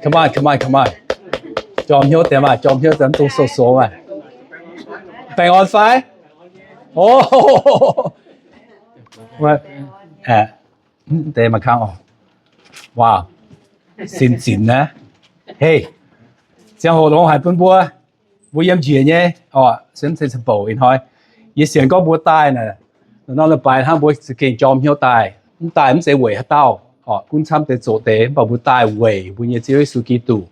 Come on, come on, come on. Jorm hnyouv deix maah, jorm hnyouv deix, mv dungx soux-soux maah. Baengh orn fai? O, deix maaih kangv oc. Wow, sin zinx naaiv. Hei, ziangh hoc longx haic bun mbuo. Mbuo yiem njiec nyei oc, se mv zeiz bouc ih hnoi. Yie sienx gorngv mbuo daaih naaic, norm leiz-baaix hnangv mbuo za'gengh jorm hnyouv daaih. Mv daaih mv zeiz weic haaix dauh oc, gunv camv deix zoqc deix, mv baac mbuo daaih weic mbuo nyei Ziouv Yesu Giduc,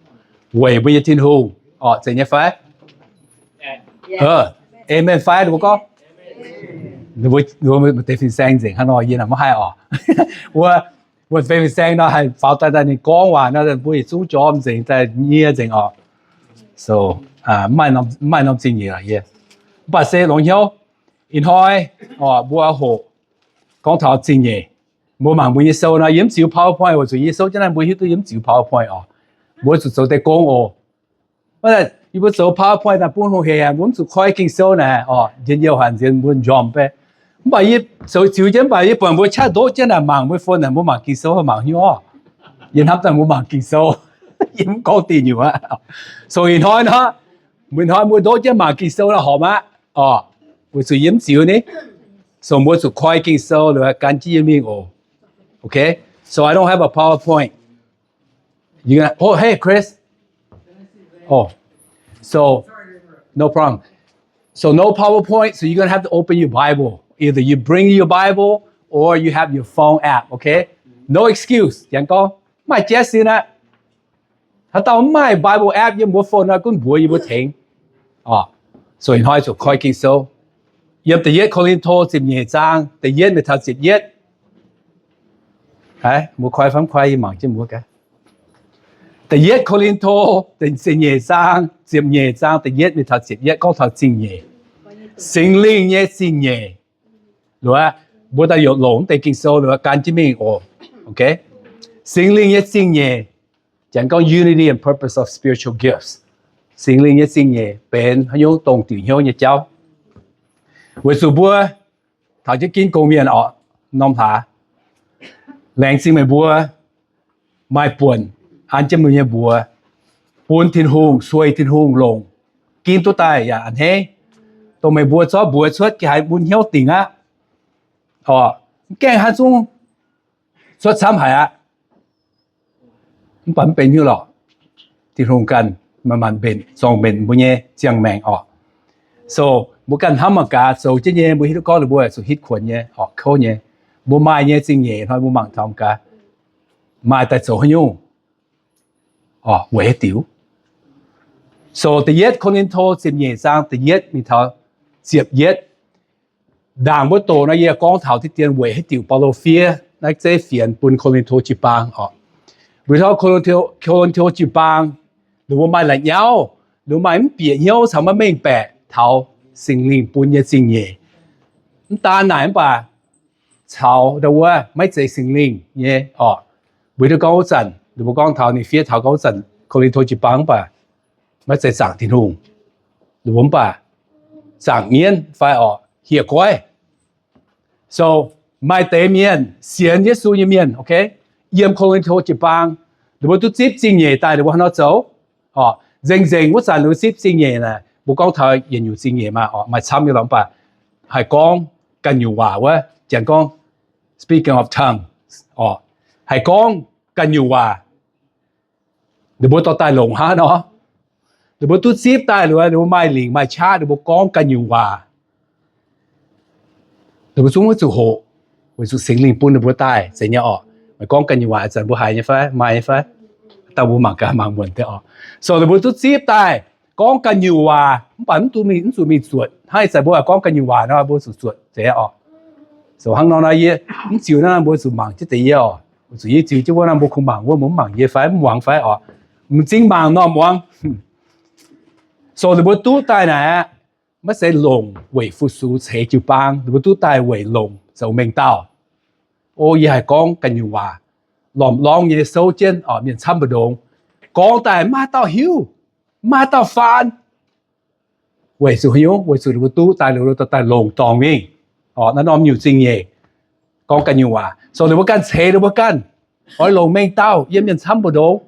weic mbuo nyei Tin-Hungh oc. Zeiz nyei fai? Amen fai? Ninh mbuo gorngv, ninh mbuo maaih deix fin-saeng nzengc hnangv nor, yie naaic maiv haih oc. Wuov, wuov deix fin-saeng nor haih faaux daaih, daaih ninh gorngv waac nor, mbuo yietc zungv jorm nzengc, daaih nyie nzengc oc. So, mv maaih norm zingh nyeic lorqc yie. Mv baac se longx hnyouv, ih hnoi oc, mbuo hoqc gorngv taux zingh nyeic. Mbuo mangc mbuo nyei sou nor, yie mv ziux PowerPoint oc, weic zuqc yie souv jienv naaiv mbuo hiuv duqv yie mv ziux PowerPoint oc. Mbuo zuqc zoux deix gong oc. Yie mbuo zoux PowerPoint naaic bun hungh heic, mbuo mv zuqc koi Ging-Sou naaic oc, njien-youh haic nzien mbuo njormh beiv. Mv baac yie zoux ziux jienv, mv baac yie buatc mbuo qaqv ndoqv jienv naaic mangc mbuo phone naaic, mbuo mangc Ging-Sou mangc hnyouv oc. Yie hnamv daaih mbuo mangc Ging-Sou, yie mv gorngv diuh nyuoz. So ih hnoi nor, ih hnoi mbuo ndoqv jienv mangc Ging-Sou nor horpc aqv oc, weic zuqc yie mv ziux ni. So mbuo zuqc koi Ging-Sou liuz gan jienv yie mingh oc. Okay, so I don't have a PowerPoint. You gonna, oh, hey, Chris. Oh, so no problem. So no PowerPoint, so you're gonna have to open your Bible. Either you bring your Bible or you have your phone app, okay? No excuse. Janx gorngv, maaih jaiv sin aqv. Haaix dauh mv maaih Bible app yiem mbuo phone nor, gunv mbuox yie mbuo tengx. So ih hnoi zuqc koi Ging-Sou yiem da'yietv Ko^lin^to ziepc nyeic zaang da'yietv mingh taux ziepc yietv. Mbuo koi fai mv koi, yie mangc jienv mbuo gaax. Da'yietv Ko^lin^to ziepc nyeic zaang, ziepc nyeic zaang da'yietv mingh taux ziepc yietv gorngv taux zingh nyeic. Singx Lingh nyei zingh nyeic. Loz, mbuo daaih youc longc deix Ging-Sou loz gan jienv mingh oc. Okay, Singx Lingh nyei zingh nyeic. Janx gorngv unity and purpose of spiritual gifts. Singx Lingh nyei zingh nyeic benx haaix nyungc dongh diuc hnyouv nyei jauv. Weic zuqc mbuo taux jienv ginv gong mienh oc, norm hlaax, laengz zingh meih mbuo maaih buonc an jienv mbuo nyei mbuox bun Tin-Hungh, sueih Tin-Hungh longc, ginv duqv daaih yaac a'hneiv, dongh meih mbuo zorqv mbuox cuotv ga'haaix bun hnyouv dingc aqv. Oc, mv gaengh haaix zungv cuotv camv haic aqv. Mv baac mv benx hnyouv lorqc. Tin-Hungh ganh manc-manc mbenc zorng mbenc mbuo nyei ziangh maengc oc. So mbuo ganh hnamv mangc gaax, zoux jienv nyei mbuo hiuv duqv gorngv ninh mbuo zuqc hitv kuonx nyei oc, kouv nyei. Mbuo maaih nyei zingh nyeic hnoi mbuo mangc taux mangc gaax, maaih daaih zoux haaix nyungc oc, weic haaix diuc. So da'yietv Ko^lin^to ziepc nyeic zaang da'yietv mingh taux ziepc yietv. Ndaangc mbuo doqc nor, yie gorngv taux diqv dien weic haaix diuc Baulo fiev naaiv zeiv fienx bun Ko^lin^to jiu-baang oc. Weic zuqc Ko^lin^to jiu-baang, ninh mbuo maaih la'nyauv, ninh mbuo maaih mv bieqc hnyouv caux maiv mengh baeqc taux Singx Lingh bun nyei zingh nyeic. Mv daan naaic mv baac caux ndau wuov maiv zeiz Singx Lingh nyei oc. Weic zuqc gorngv wuov zanc ninh mbuo gorngv taux, ninh fiev taux gorngv wuov zanc Ko^lin^to jiu-baang mv baac maiv zeiz zaangc Tin-Hungh, ninh mbuo mv baac zaangc mienv fai oc, hieh goiv. So maaih deix mienh, sienx Yesu nyei mienh, okay, yiem Ko^lin^to jiu-baang, ninh mbuo duqv zipv zingh nyeic daaih, ninh mbuo hnangv nor zoux oc. Nzengc-nzengc wuov zanc ninh mbuo zipv zingh nyeic naaic, mbuo gorngv taux yietc nyungc zingh nyeic maah oc, maaih camv nyei lorqc, mv baac haih gorngv ganh nyungc waac wuov, Janx gorngv speaking of tongues oc, haih gorngv ganh nyungc waac. Ninh mbuo dorh daaih longc hnangv nor, ninh mbuo duqv zipv daaih liuz, ninh mbuo maaih lingc maaih qaqv, ninh mbuo gorngv ganh nyungc waac. Ninh mbuo zungv maiv zuqc hoqc, weic zuqc Singx Lingh bun ninh mbuo daaih. Zeiz nyei oc. Meih gorngv ganh nyungc waac ih zanc mbuo haiz nyei fai? Maaih nyei fai? Dangh mbuo mangc gaax, mangc muonc deix oc. So ninh mbuo duqv zipv daaih gorngv ganh nyungc waac, mv baac mv duqv mingh, mv zuqc mingh zuotc. Hnangv ih zanc mbuo gorngv ganh nyungc waac nor, mbuo zuqc zuotc zeiz oc. So hnangv nor nor yie mv ziux naaiv, mbuo zuqc mangc jienv deix yie oc. Weic zuqc yie ziux jienv wuov nor, mbuo kungx mangc wuov, mbuo mv mangc yie fai mv muangx fai oc. M'zing mangc nor muangx. So ninh mbuo duqv daaih naaic aqv, maiv zeiz longc weic fu-sux ceix jiu-baang, ninh mbuo duqv daaih weic longc zoux mengh dauh. O, yie haih gorngv ganh nyungc waac, lormh lorngv nyei souv jienv oc, mienh camv mbu'ndongx, gorngv daaih maiv haaix dauh hiuv, maiv haaix dauh faan. Weic zuqc haaix nyungc? Weic zuqc ninh mbuo duqv daaih, ninh mbuo dorh daaih longc dorngc mingh oc, naaiv norm nyungc zingh nyeic, gorngv ganh nyungc waac. So ninh mbuo ganh ceix ninh mbuo ganh, oix longc mengh dauh yiem mienh camv mbu'ndongx.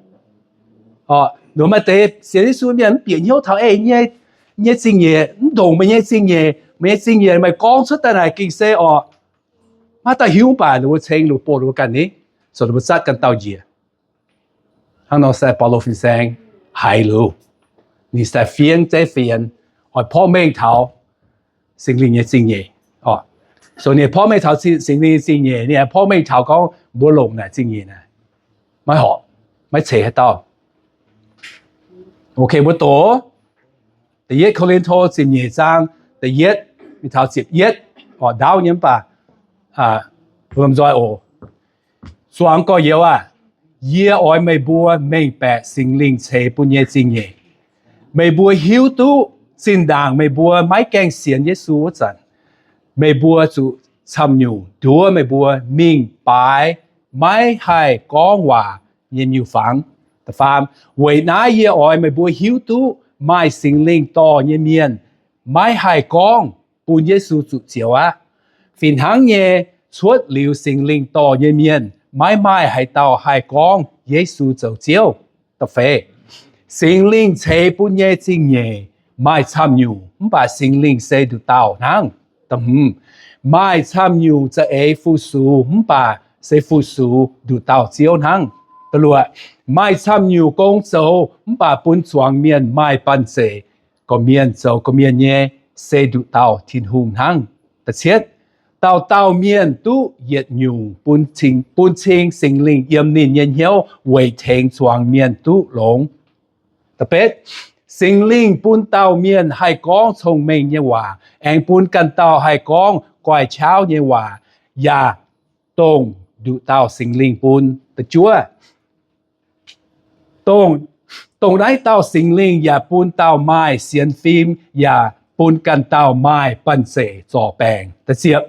Oc, ninh mbuo maaih deix sienx Yesu mienh mv bieqc hnyouv taux ei nyei, nyei zingh nyeic, mv ndongc meih nyei zingh nyeic. Meih nyei zingh nyeic meih gorngv cuotv daaih naaic gengh se oc, maaih dauh hiuv mv baac ninh mbuo ceng, ninh mbuo bouh, ninh mbuo ganh ni, so ninh mbuo zatv ganh dauh njiec. Hnangv nor se Baulo fin-saeng haiz liuz, ninh se fingx zeiv fienx, oix porv mengh taux Singx Lingh nyei zingh nyeic. So ninh porv mengh taux Singx Lingh nyei zingh nyeic, ninh porv mengh taux gorngv mbuo longc naaic zingh nyeic naaic, maiv horpc, maiv ceix haaix dauh. Ok, mbuo doqc da'yietv Ko^lin^to ziepc nyeic zaang da'yietv mingh taux ziepc yietv, oc, ndaauv nyei mv baac lomh nzoih oc. Zuangx gorx-youz aah! Yie oix meih mbuo mengh baeqc Singx Lingh ceix bun nyei zingh nyeic. Meih mbuo hiuv duqv zinh ndaangc meih mbuo maiv gaengh sienx Yesu wuov zanc, meih mbuo zuqc camv-nyungc nduov meih mbuo mingh baaix maiv haih gorngv waac nyei miuc-fangx. Da'faam, weic naaiv yie oix meih mbuo hiuv duqv maaih Singx Lingh dorh nyei mienh maiv haih gorngv bun Yesu zuqc zioux aqv. Fih hnangv nyei, cuotv liuz Singx Lingh dorh nyei mienh maiv maaih haaix dauh haih gorngv Yesu zoux Ziouv. Da'feix, Singx Lingh ceix bun nyei zingh nyeic maaih camv-nyungc, mv baac Singx Lingh se nduqc dauh hnangv. Da'hmz, maaih camv-nyungc za'eix fu-sux, mv baac se fu-sux nduqc dauh Ziouv hnangv. Da'luoqc, maaih camv-nyungc gong zoux, mv baac bun zuangx mienh maaih banh zeic, gorqv-mienh zoux gorqv-mienh nyei, se nduqc dauh Tin-Hungh hnangv. Da'cietv, dauh dauh mienh duqv yietc nyungc bun cing Singx Lingh yiem ninh nyei hnyouv weic tengx zuangx mienh duqv longx. Da'betv, Singx Lingh bun dauh mienh haih gorngv cong-mengh nyei waac, aengx bun ganh dauh haih gorngv guaih qaqv nyei waac, yaac dongh nduqc dauh Singx Lingh bun. Da'juov, dongh naaiv dauh Singx Lingh yaac bun dauh maaih sienx fim, yaac bun ganh dauh maaih banh zeic zorc baengc. Da'ziepc,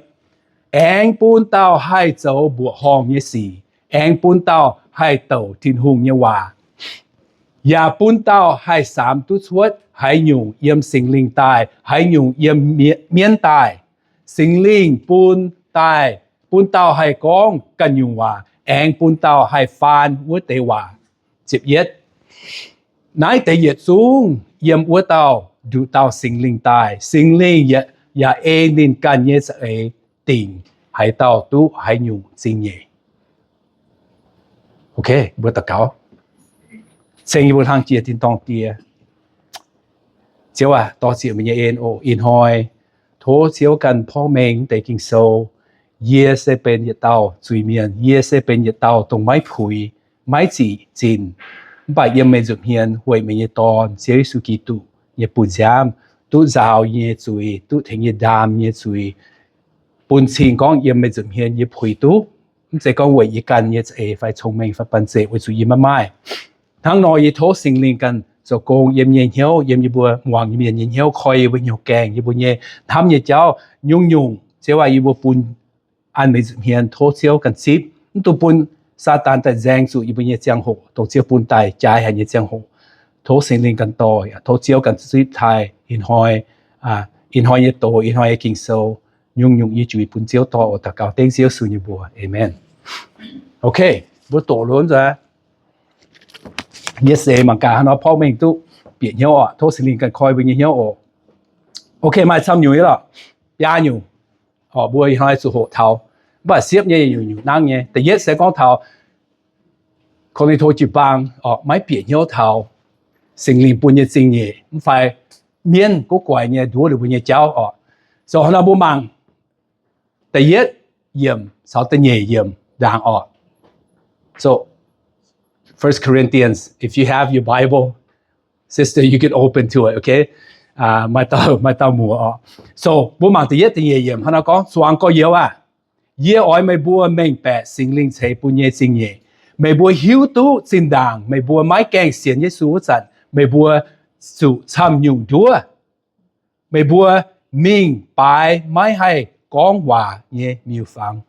aengx bun dauh haih zoux mbuoqc horngh nyei sic, aengx bun dauh haih douc Tin-Hungh nyei waac, yaac bun dauh haih samx duqv cuotv haaix nyungc yiem Singx Lingh daaih, haaix nyungc yiem mienv daaih. Singx Lingh bun daaih, bun dauh haih gorngv ganh nyungc waac, aengx bun dauh haih faan wuov deix waac. Ziepc yietv, naaiv deix yietc zungv yiem wuov dauh nduqc dauh Singx Lingh daaih. Singx Lingh yaac ei ninh ganh nyei za'eix dingc haaix dauh duqv haaix nyungc zingh nyeic. Ok, mbuo daux gaux. Ceng yie mbuo hlang jiex, tin-dorngh Die. Ziouv aac, dor-ziec meih nyei en oc. Ih hnoi tov Ziouv ganh porv mengh deix Ging-Sou. Yie se benx yietc dauh zuiz-mienh. Yie se benx yietc dauh dongh maiv puix, maiv zic zinc. Mv baac yiem meih nza'hmien weic meih nyei Dorn, Ziouv Yesu Giduc, nyei bun nziaamv duqv nzaaux yie nyei zuiz, duqv tengx yie ndaam yie nyei zuiz, bun cing gorngv yiem meih nza'hmien yie puix duqv. Mv zeiz gorngv weic yie ganh nyei za'eix fai cong-mengh fai banh zeic, weic zuqc yie maiv maaih. Hnangv nor yie tov Singx Lingh ganh zoux gong yiem nyei hnyouv, yiem yie mbuo muangx nyei mienh nyei hnyouv, koi yie mbuo nyei gaengh, yie mbuo nyei hnamv nyei jauv, nyungc-nyungc, Ziouv aac, yie mbuo bun an meih nza'hmien, tov Ziouv ganh zipv, mv dungx bun Saadaan daaih nzaeng zuqc yie mbuo nyei ziangh hoc, dongh Ziouv bun daaih jaaix haic nyei ziangh hoc. Tov Singx Lingh ganh dorh, tov Ziouv ganh zipv taaih ih hnoi, ih hnoi nyei doz, ih hnoi nyei Ging-Sou, nyungc-nyungc yie juix bun Ziouv dorh oc. Daux gaux dengv Ziouv Yesu nyei mbuox, aamen. Ok, mbuo doqc loz nzaac. Yie seix mangc gaax haaix nor porv mengh duqv bieqc hnyouv oc. Tov Singx Lingh ganh koi mbuo nyei hnyouv oc. Ok, maaih camv nyungc nyei lorqc, biaa nyungc. Oc, mbuo ih hnoi zuqc hoqc taux, mv baac siepv nyei nyungc-nyungc nangv nyei. Da'yietv se gorngv taux Ko^lin^to jiu-baang oc, maiv bieqc hnyouv taux Singx Lingh bun nyei zingh nyeic, mv fai mienv guv guaix nyei nduov ninh mbuo nyei jauv oc. So hnangv nor mbuo mangc da'yietv yiemc caux da'nyeic yiemc ndaangc oc. So First Corinthians, if you have your Bible, sister, you can open to it, okay? Maaih dauh, maaih dauh muoz oc. So mbuo mangc da'yietv da'nyeic yiemc hnangv nor gorngv, Zuangx gorx-youz aah! Yie oix meih mbuo mengh baeqc Singx Lingh ceix bun nyei zingh nyeic. Meih mbuo hiuv duqv zinh ndaangc meih mbuo maiv gaengh sienx Yesu wuov zanc, meih mbuo zuqc camv-nyungc nduov. Meih mbuo mingh baaix maiv haih gorngv waac nyei miuc-fangx.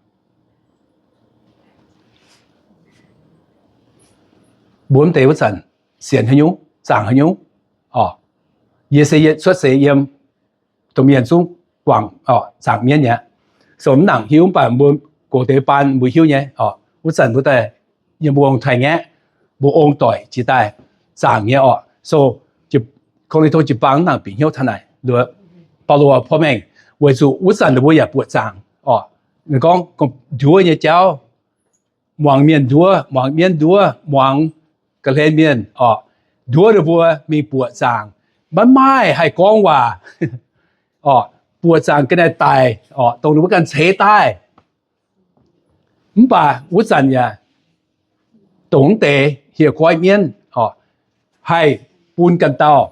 Mbuo mv deix wuov zanc sienx haaix nyungc, zaangc haaix nyungc? Oc, yie se yietc cuotv seix yiem domh mienh zungv guangc, oc, zaangc mienv nyei aqv. So mv nangc hiuv, mv baac mbuo gox deix baan mbuo hiuv nyei oc. Wuov zanc mbuo daaih yiem mbuo ong-taaix-ngaeqv, mbuo ong-doic jiex daaih, zaangc nyei orqc. So, Ko^lin^to jiu-baang nangc bieqc hnyouv taux naaic, Baulo porv mengh, weic zuqc wuov zanc ninh mbuo yaac buoqc zaangc orqc. Ninh gorngv nduov nyei jauv, muangx mienh nduov, muangx mienv nduov, muangx ga'hlen mienh orqc, nduov ninh mbuo mingh buoqc zaangc, maiv maaih haih gorngv waac orqc, buoqc zaangc ga'naaiv daic orqc, dongh ninh mbuo ganh ceix daaih. Mv baac wuov zanc yaac dongh mv deix hieh goiv mienv orqc, haih bun ganh dauh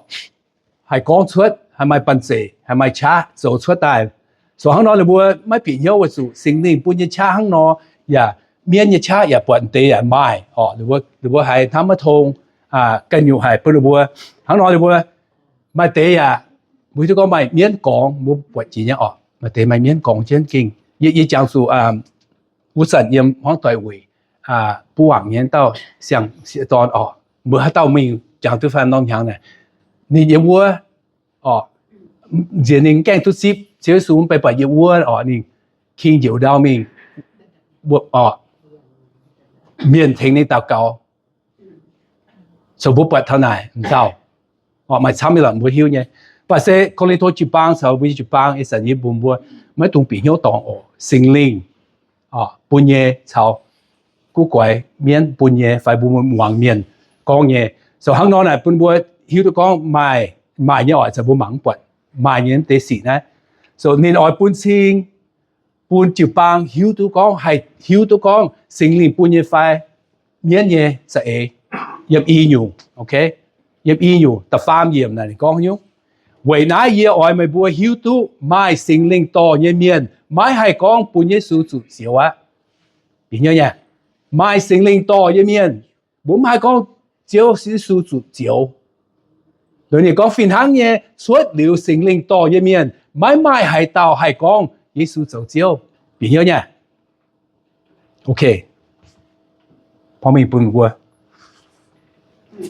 haih gorngv cuotv, haih maaih banh zeic, haih maaih qaqv zoux cuotv daaih. So hnangv nor ninh mbuo maiv bieqc hnyouv weic zuqc Singx Lingh bun nyei qaqv hnangv nor, yaac mienv nyei qaqv yaac buatc deix yaac maaih orqc. Ninh mbuo haiz hnamv maiv tong, ganh nyungc haic bun ninh mbuo. Hnangv nor ninh mbuo maaih deix yaac, mbuo hiuv duqv gorngv maaih mienv gorngv, mbuo buatc jiex nyei orqc. Maaih deix maaih mienv gorngv jienv gengh, yie jangx zuqc wuov zanc yiem hmuangv doic wuic buv wangc nyei dauh siang-sieqv dorn orqc, mbuo haaix dauh mingh jangx duqv fai norm hnyangx naaic, ninh yiem wuov orqc, nziex ninh gaengh duqv zipv Ziouv Yesu mv bei, buatc yiem wuov orqc, ninh king njoux ndau mingh orqc, mienh tengx ninh daux gaux. So mbuo buatc taux naaic m'dauh orqc, maaih camv nyei lorqc mbuo hiuv nyei. Mv baac se Ko^lin^to jiu-baang caux mbuo nyei jiu-baang ih zanc yie mbuox mbuo, maiv dungx bieqc hnyouv dorngc oc. Singx Lingh bun nyei caux guv guaix mienv bun nyei fai mbuo muangx mienh gorngv nyei. So hnangv nor naaic bun mbuo hiuv duqv gorngv maaih, maaih nyei oc, zanc mbuo mangc mv buatc maaih nyei mv deix sic naaiv. So ninh oix bun cing, bun jiu-baang hiuv duqv gorngv, haih hiuv duqv gorngv Singx Lingh bun nyei fai mienv nyei za'eix. Yiem i nyungc, yiem i nyungc da'faam yiemc naaic ninh gorngv nyungc, weic naaiv yie oix meih mbuo hiuv duqv maaih Singx Lingh dorh nyei mienh maiv haih gorngv bun Yesu zuqc zioux aqv. Maaih Singx Lingh dorh nyei mienh, mbuo mv haih gorngv Ziouv Yesu zuqc zioux. Ninh gorngv fih hnangv nyei, cuotv liuz Singx Lingh dorh nyei mienh maiv maaih haaix dauh haih gorngv Yesu zoux Ziouv. Bieqc hnyouv nyei. Ok, mingh bun mbuo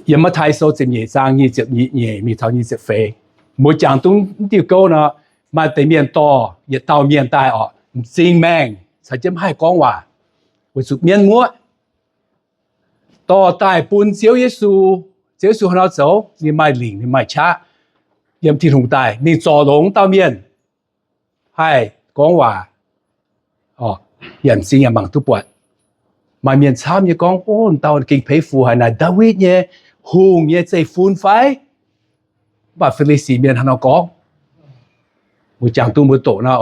yiem Matv^tai Sou ziepc nyeic zaang nyic ziepc nyeic mingh taux nyic ziepc feix, mbuo jangx duqv diuh gouv nor, maaih deix mienh dorh yietc dauh mienh daaih orqc, m'zing maengh, caux jienv maiv haih gorngv waac, weic zuqc mienv muoqv, dorh daaih bun Ziouv Yesu. Ziouv Yesu hnangv nor zoux, ninh maaih lingc, ninh maaih qaqv, yiem Tin-Hungh daaih, ninh zorc longx dauh mienh haih gorngv waac, yaac m'zing yaac mangc duqv buatc. Maaih mienh camv nyei gorngv, O, dauh gengh peix fuc haic naaic, Ndaawitv nyei hungh nyei zeiv-fun fai? Mv baac Fi^li^si mienh hnangv nor gorngv. Mbuo jangx duqv mbuo doqc nor,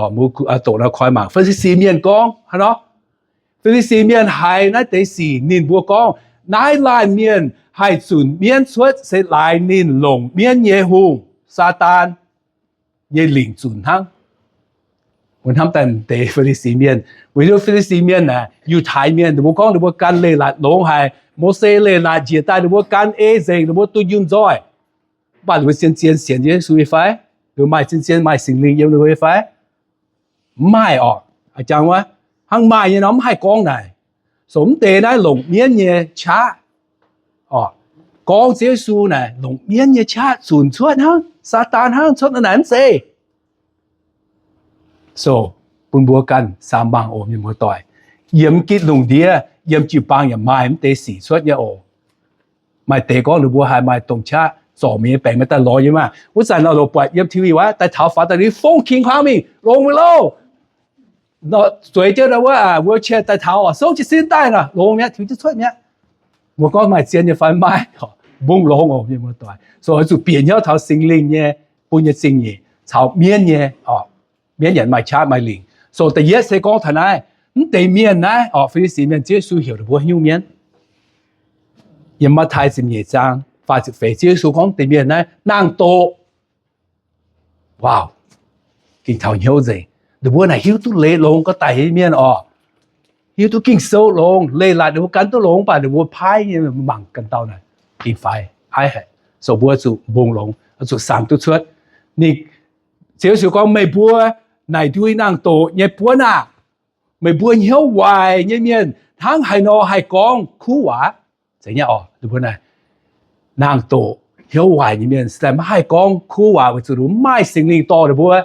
doqc nor koi mangc Fi^li^si mienh gorngv hnangv nor. Fi^li^si mienh haiz naaiv deix sic ninh mbuo gorngv, Naaiv laanh mienh haih zunc mienv cuotv se laaix ninh longc mienv nyei hungh, Saadaan, nyei lingc zunc hnangv. Mbuo hnamv daaih deix Fi^li^si mienh, weic zuqc Fi^li^si mienh aeqv, Yiutai mienh, ninh mbuo gorngv ninh mbuo gan leiz-latc longx haic, Mose leiz-latc njiec daaih ninh mbuo gan ei nzengc, ninh mbuo dunh yunh nzoih. Mv baac ninh mbuo zien-zien sienx Yesu nyei fai? Ninh mbuo maaih zien-zien maaih Singx Lingh yiem ninh mbuo nyei fai? Mv maaih orqc. A'jangv wuov, hnangv maaih nyei nor mv haih gorngv naaic. So mv deix naaiv longc mienv nyei qaqv orqc, gorngv Ziouv Yesu naaic longc mienv nyei qaqv zunc cuotv hnangv, Saadaan hnangv cuotv naaiv naaic mv zeiz. So bun mbuo ganh samx mangc oc, mienh muoz-doic. Yiem gitv lungh ndiev, yiem jiu-baang yaac maaih mv deix sic cuotv nyei oc. Maaih deix gorngv ninh mbuo haiz maaih domh qaqv zorc mienh nyei baengc maiv daaih lorz nyei maah. Wuov zanc nor loz buatc yiem T V wuov, daaih taux faaux daaih liuz fong king huaang mingh, longx mingh loh. Zueiz jienv wuov wheelchair daaih taux oc, souv jiez sin daaih nor, longx mi'aqv, tiux jienv cuotv mi'aqv. Mbuo gorngv maaih zien nyei fai? Maiv, mbungv longx oc, mienh muoz-doic. So oix zuqc bieqc hnyouv taux Singx Lingh nyei bun nyei zingh nyeic caux mienv nyei, mienv yaac maaih qaqv maaih lingc. So da'yietv se gorngv taux naaiv, mv deix mienh naaiv orqc, Fi^li^si mienh, Ziouv Yesu heuc ninh mbuo nyungc mienv. Yiem Matv^tai ziepc nyeic zaang faah ziepc feix, Ziouv Yesu gorngv deix mienh naaiv nangh doqc. Wow, gengh taux hnyouv nzengc. Ninh mbuo naaic hiuv duqv leiz longx gau daic nyei mienh orqc, hiuv duqv Ging-Sou longx, leiz-latc ninh mbuo gan duqv longx, mv baac ninh mbuo paaiv nyei, mangc ganh dauh naaic gengh faix aiv haic. So mbuo zuqc mbungh longx, zuqc samx duqv cuotv. Ninh, Ziouv Yesu gorngv, Meih mbuo naaic ndui nangh doqc nyei buonv aah! Meih mbuo hnyouv waaic nyei mienh hnangv haaix nor haih gorngv kuv waac? Zeiz nyei oc, ninh mbuo naaic nangh doqc hnyouv waaic nyei mienh se maiv haih gorngv kuv waac weic zuqc ninh mbuo mv maaih Singx Lingh dorh ninh mbuo.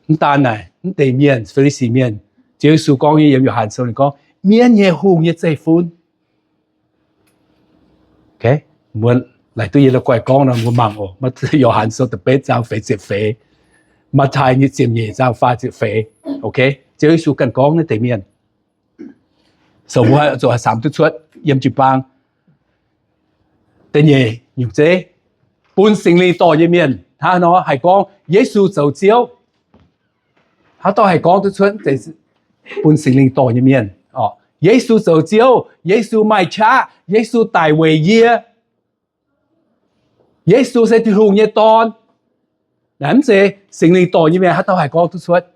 Mv daan naaic, mv deix mienh, Fi^li^si mienh, Ziouv Yesu gorngv nyei yiem Yo^han Sou ninh gorngv, mienv nyei hungh nyei zeiv-fun. Mbuo laaic duqv yie la'guaih gorngv nor mbuo mangc oc. Yo^han Sou da'betv zaang feix ziepc feix, Matv^tai nyei ziepc nyeic zaang faah ziepc feix. Ziouv Yesu ganh gorngv naaiv deix mienh. So mbuo zuqc haih samx duqv cuotv yiem jiu-baang da'nyeic nyungc zeiv, bun Singx Lingh dorh nyei mienh hnangv nor haih gorngv Yesu zoux Ziouv. Haaix dauh haih gorngv duqv cuotv bun Singx Lingh dorh nyei mienh, Yesu zoux Ziouv, Yesu maaih qaqv, Yesu daic weic yie, Yesu se Tin-Hungh nyei Dorn. Naaiv mv zeiz Singx Lingh dorh nyei mienh haaix dauh haih gorngv duqv cuotv.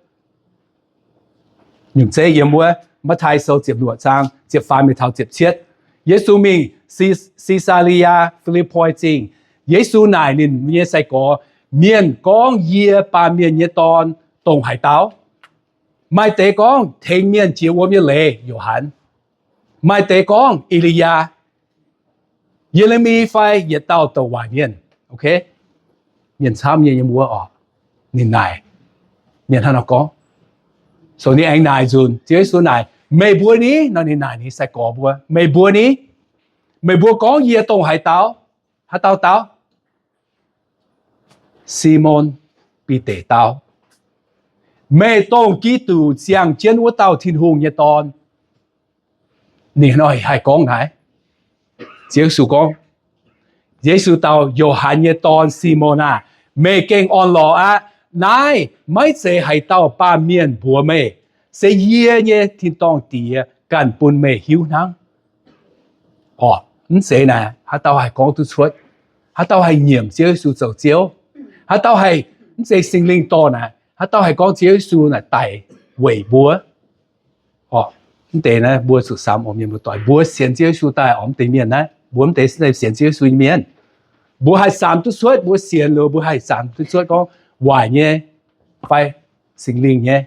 Nyungc zeiv yiem wuov Matv^tai Sou ziepc luoqc zaang ziepc faam mingh taux ziepc cietv. Yesu mingh Si^saa^li^yaa Fi^lipv^poi Zingh. Yesu naaic ninh nyei sai-gorx, mienh gorngv yie, Baamh Mienh nyei Dorn, dongh haaix dauh? Maaih deix gorngv tengx mienh jiex wuom nyei leiz, Yo^han. Maaih deix gorngv E^li^yaa, Ye^le^mi fai yietc dauh douc waaic mienh. Mienh camv nyei yiem wuov oc. Ninh naaic, mienh hnangv nor gorngv. So ninh aengx naaic nzunc, Ziouv Yesu naaic, meih mbuo ni? Nor ninh naaic ninh sai-gorx mbuo, meih mbuo ni? Meih mbuo gorngv yie dongh haaix dauh? Haaix dauh dauh? Simon Bide dau, meih dongh Giduc, ziangh jienv wuov dauh Tin-Hungh nyei Dorn. Ninh hnoi haih gorngv naaiv. Ziouv Yesu gorngv, Yesu dau, Yo^han nyei dorn, Simon aah! Meih gengh orn-lorqc aqv. Naaiv maiv zeiz haaix dauh baamh mienh mbuox meih, se yie nyei tin-dorngh Diex ganh bun meih hiuv hnangv. Orqc, mv zeiz naaic haaix dauh haih gorngv duqv cuotv. Haaix dauh haih nyiemc Ziouv Yesu zoux Ziouv? Haaix dauh haih, mv zeiz Singx Lingh dorh naaic, haaix dauh haih gorngv Ziouv Yesu naaic daic weic mbuo? Orqc, mv deix naaiv mbuo zuqc samx oc, mienh muoz-doic. Mbuo sienx Ziouv Yesu daaih oc, mv deix mienh naaiv, mbuo mv deix sienx Ziouv Yesu nyei mienh. Mbuo haih samx duqv cuotv, mbuo sienx liuz mbuo haih samx duqv cuotv gorngv waaic nyei fai Singx Lingh nyei.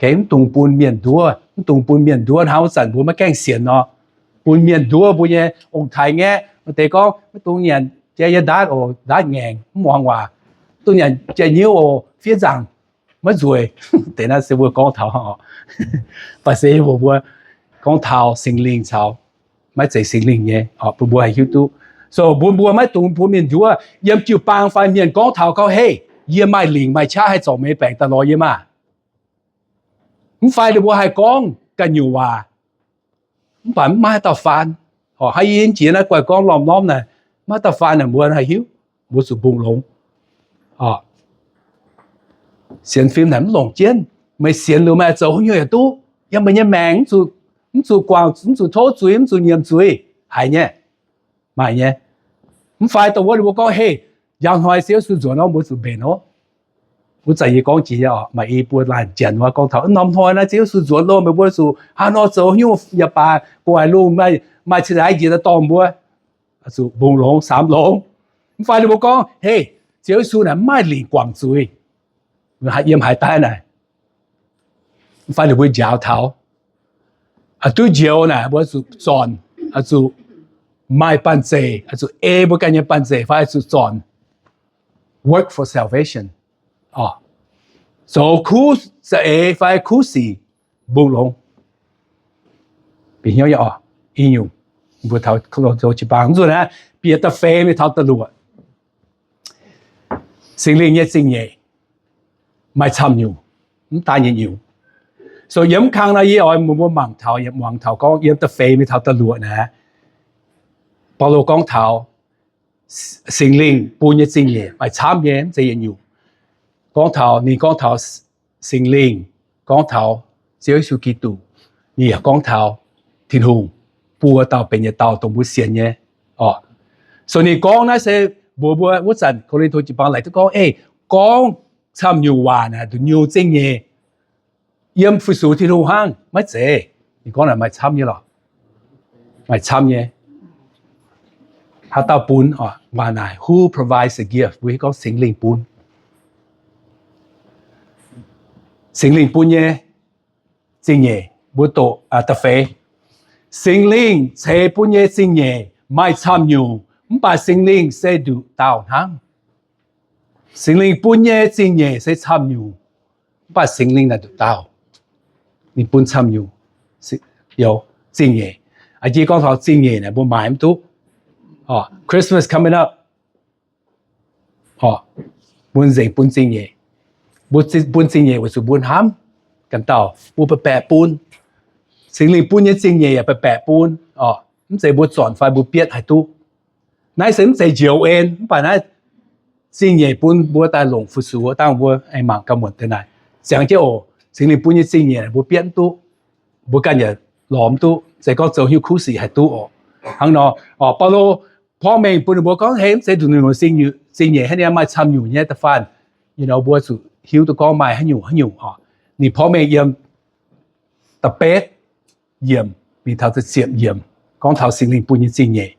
Mv dungx bun mienh nduov, mv dungx bun mienh nduov hnangv wuov zanc mbuo maiv gaengh sienx nor. Bun mienh nduov mbuo nyei ong-taaix-ngaeqv, maaih deix gorngv, mv dungx nyanc jai yie ndaatv oc, ndaatv ngaengc, mv muangx waac. Mv dungx nyanc jai nyiuv oc, fiev nzaangc, maiv nzueic. Deix naaiv se mbuo gorngv taux, baac se mbuo gorngv taux Singx Lingh caux maiv zeiz Singx Lingh nyei oc, bun mbuo haih hiuv duqv. So mbuo, mbuo maiv dungx bun mienh nduov. Yiem jiu-baang fai mienh gorngv taux gorngv, Hei, yie maaih lingc maaih qaqv haih zorc meih baengc daaih lorz yie maah! Mv fai ninh mbuo haih gorngv ganh nyungc waac, mv baac maiv maaih haaix dauh faan. Orqc, haaix yie jiex naaiv guaih gorngv lormh-lormh naaic, maiv maaih haaix dauh faan naaic, mbuo haih hiuv, mbuo zuqc mbungh longx. Sienx fim naaic mv longc jienv. Meih sienx liuz meih zoux haaix nyungc yaac duqv. Yiem meih nyei maengc mv zuqc guangc, mv zuqc tov zuiz, mv zuqc nyiemc zuiz, haiz nyei. Maaih nyei. Mv fai dongh wuov ninh mbuo gorngv, Hei, njang hnoi Ziouv Yesu nzuonx nor, mbuo zuqc mbenc oc. Wuov zanc yie gorngv jiex nyei oc, maaih i buo laanh janx wuov gorngv taux, Norm hnoi naaiv Ziouv Yesu nzuonx loh, meih mbuo zuqc hnangv nor zoux, haaix nyungc yaac baac gu'nguaaic lungh maaih cingx daaih njiec daaih dorh mbuo. Zuqc mbungh longx, samx longx. Mv fai ninh mbuo gorngv, Hei, Ziouv Yesu naaic mv maaih lingc guangc zuiz. Yiem haaix daaih naaic? Mv fai ninh mbuo njaaux taux, oix duqv njoux naaic mbuo zuqc zornc, oix zuqc maaih banh zeic, oix zuqc ei mbuo ganh nyei banh zeic fai oix zuqc zornc, work for salvation, zoux kuv za'eix fai kuv sic, mbungh longx. Bieqc hnyouv nyei oc, i nyungc, mbuo taux Ko^lin^to jiu-baang nzunc naaiv, bieqc da'feix mingh taux da'luoqc. Singx Lingh nyei zingh nyeic maaih camv nyungc, mv daan nyei nyungc. So yiem mv kang nor yie oix mbuox mbuo mangc taux, yiem muangx taux gorngv yiem da'feix mingh taux da'luoqc naaiv, Baulo gorngv taux Singx Lingh bun nyei zingh nyeic maaih camv nyei, mv zeiz yietc nyungc. Gorngv taux, ninh gorngv taux Singx Lingh, gorngv taux Ziouv Yesu Giduc, ninh yaac gorngv taux Tin-Hungh buo dauh benx yietc dauh dongh mbuo sienx nyei oc. So ninh gorngv naaiv se mbuox mbuo wuov zanc Ko^lin^to jiu-baang laaic duqv gorngv, Ei, gorngv camv nyungc waac naaic, nduqc nyungc zingh nyeic yiem fu-sux Tin-Hungh hnangv, maiv zeiz. Ninh gorngv naaic maaih camv nyei lorqc. Maaih camv nyei. Haaix dauh bun? Waac naaic, who provides the gift? Mbuo hiuv gorngv Singx Lingh bun. Singx Lingh bun nyei zingh nyeic, mbuo doqc da'feix. Singx Lingh ceix bun nyei zingh nyeic maaih camv nyungc, mv baac Singx Lingh se nduqc dauh hnangv. Singx Lingh bun nyei zingh nyeic se camv nyungc, mv baac Singx Lingh naaic nduqc dauh. Ninh bun camv nyungc, zingh nyeic. Aa, jiex gorngv taux zingh nyeic naaic mbuo maaiz mv duqv. Orqc, Christmas coming up. Orqc, mbuo nzengc bun zingh nyeic. Mbuo bun zingh nyeic weic zuqc mbuo hnamv ganh dauh, mbuo baeqc baeqc bun. Singx Lingh bun nyei zingh nyeic yaac baeqc baeqc bun. Orqc, mv zeiz mbuo zornc fai mbuo bietv haih duqv. Naaiv se mv zeiz njoux en, mv baac naaiv zingh nyeic bun mbuo daaih longc fu-sux dangh mbuo aengx mangc ganh muonc deix naaic. Ziangx jienv oc, Singx Lingh bun nyei zingh nyeic mbuo bietv mv duqv, mbuo ganh yaac lorz mv duqv, se gorngv zoux hnyouv kuv sic haih duqv oc. Hnangv nor, orqc, Baulo porv mengh bun ninh mbuo gorngv, hei, mv zeiz nduqc nyungc zingh nyeic hnangv nyei, maaih camv nyungc nyei da'faanh, you know, mbuo zuqc hiuv duqv gorngv maaih haaix nyungc haaix nyungc orqc. Ninh porv mengh yiem da'betv yiemc mingh taux da'ziepc yiemc, gorngv taux Singx Lingh bun nyei zingh nyeic.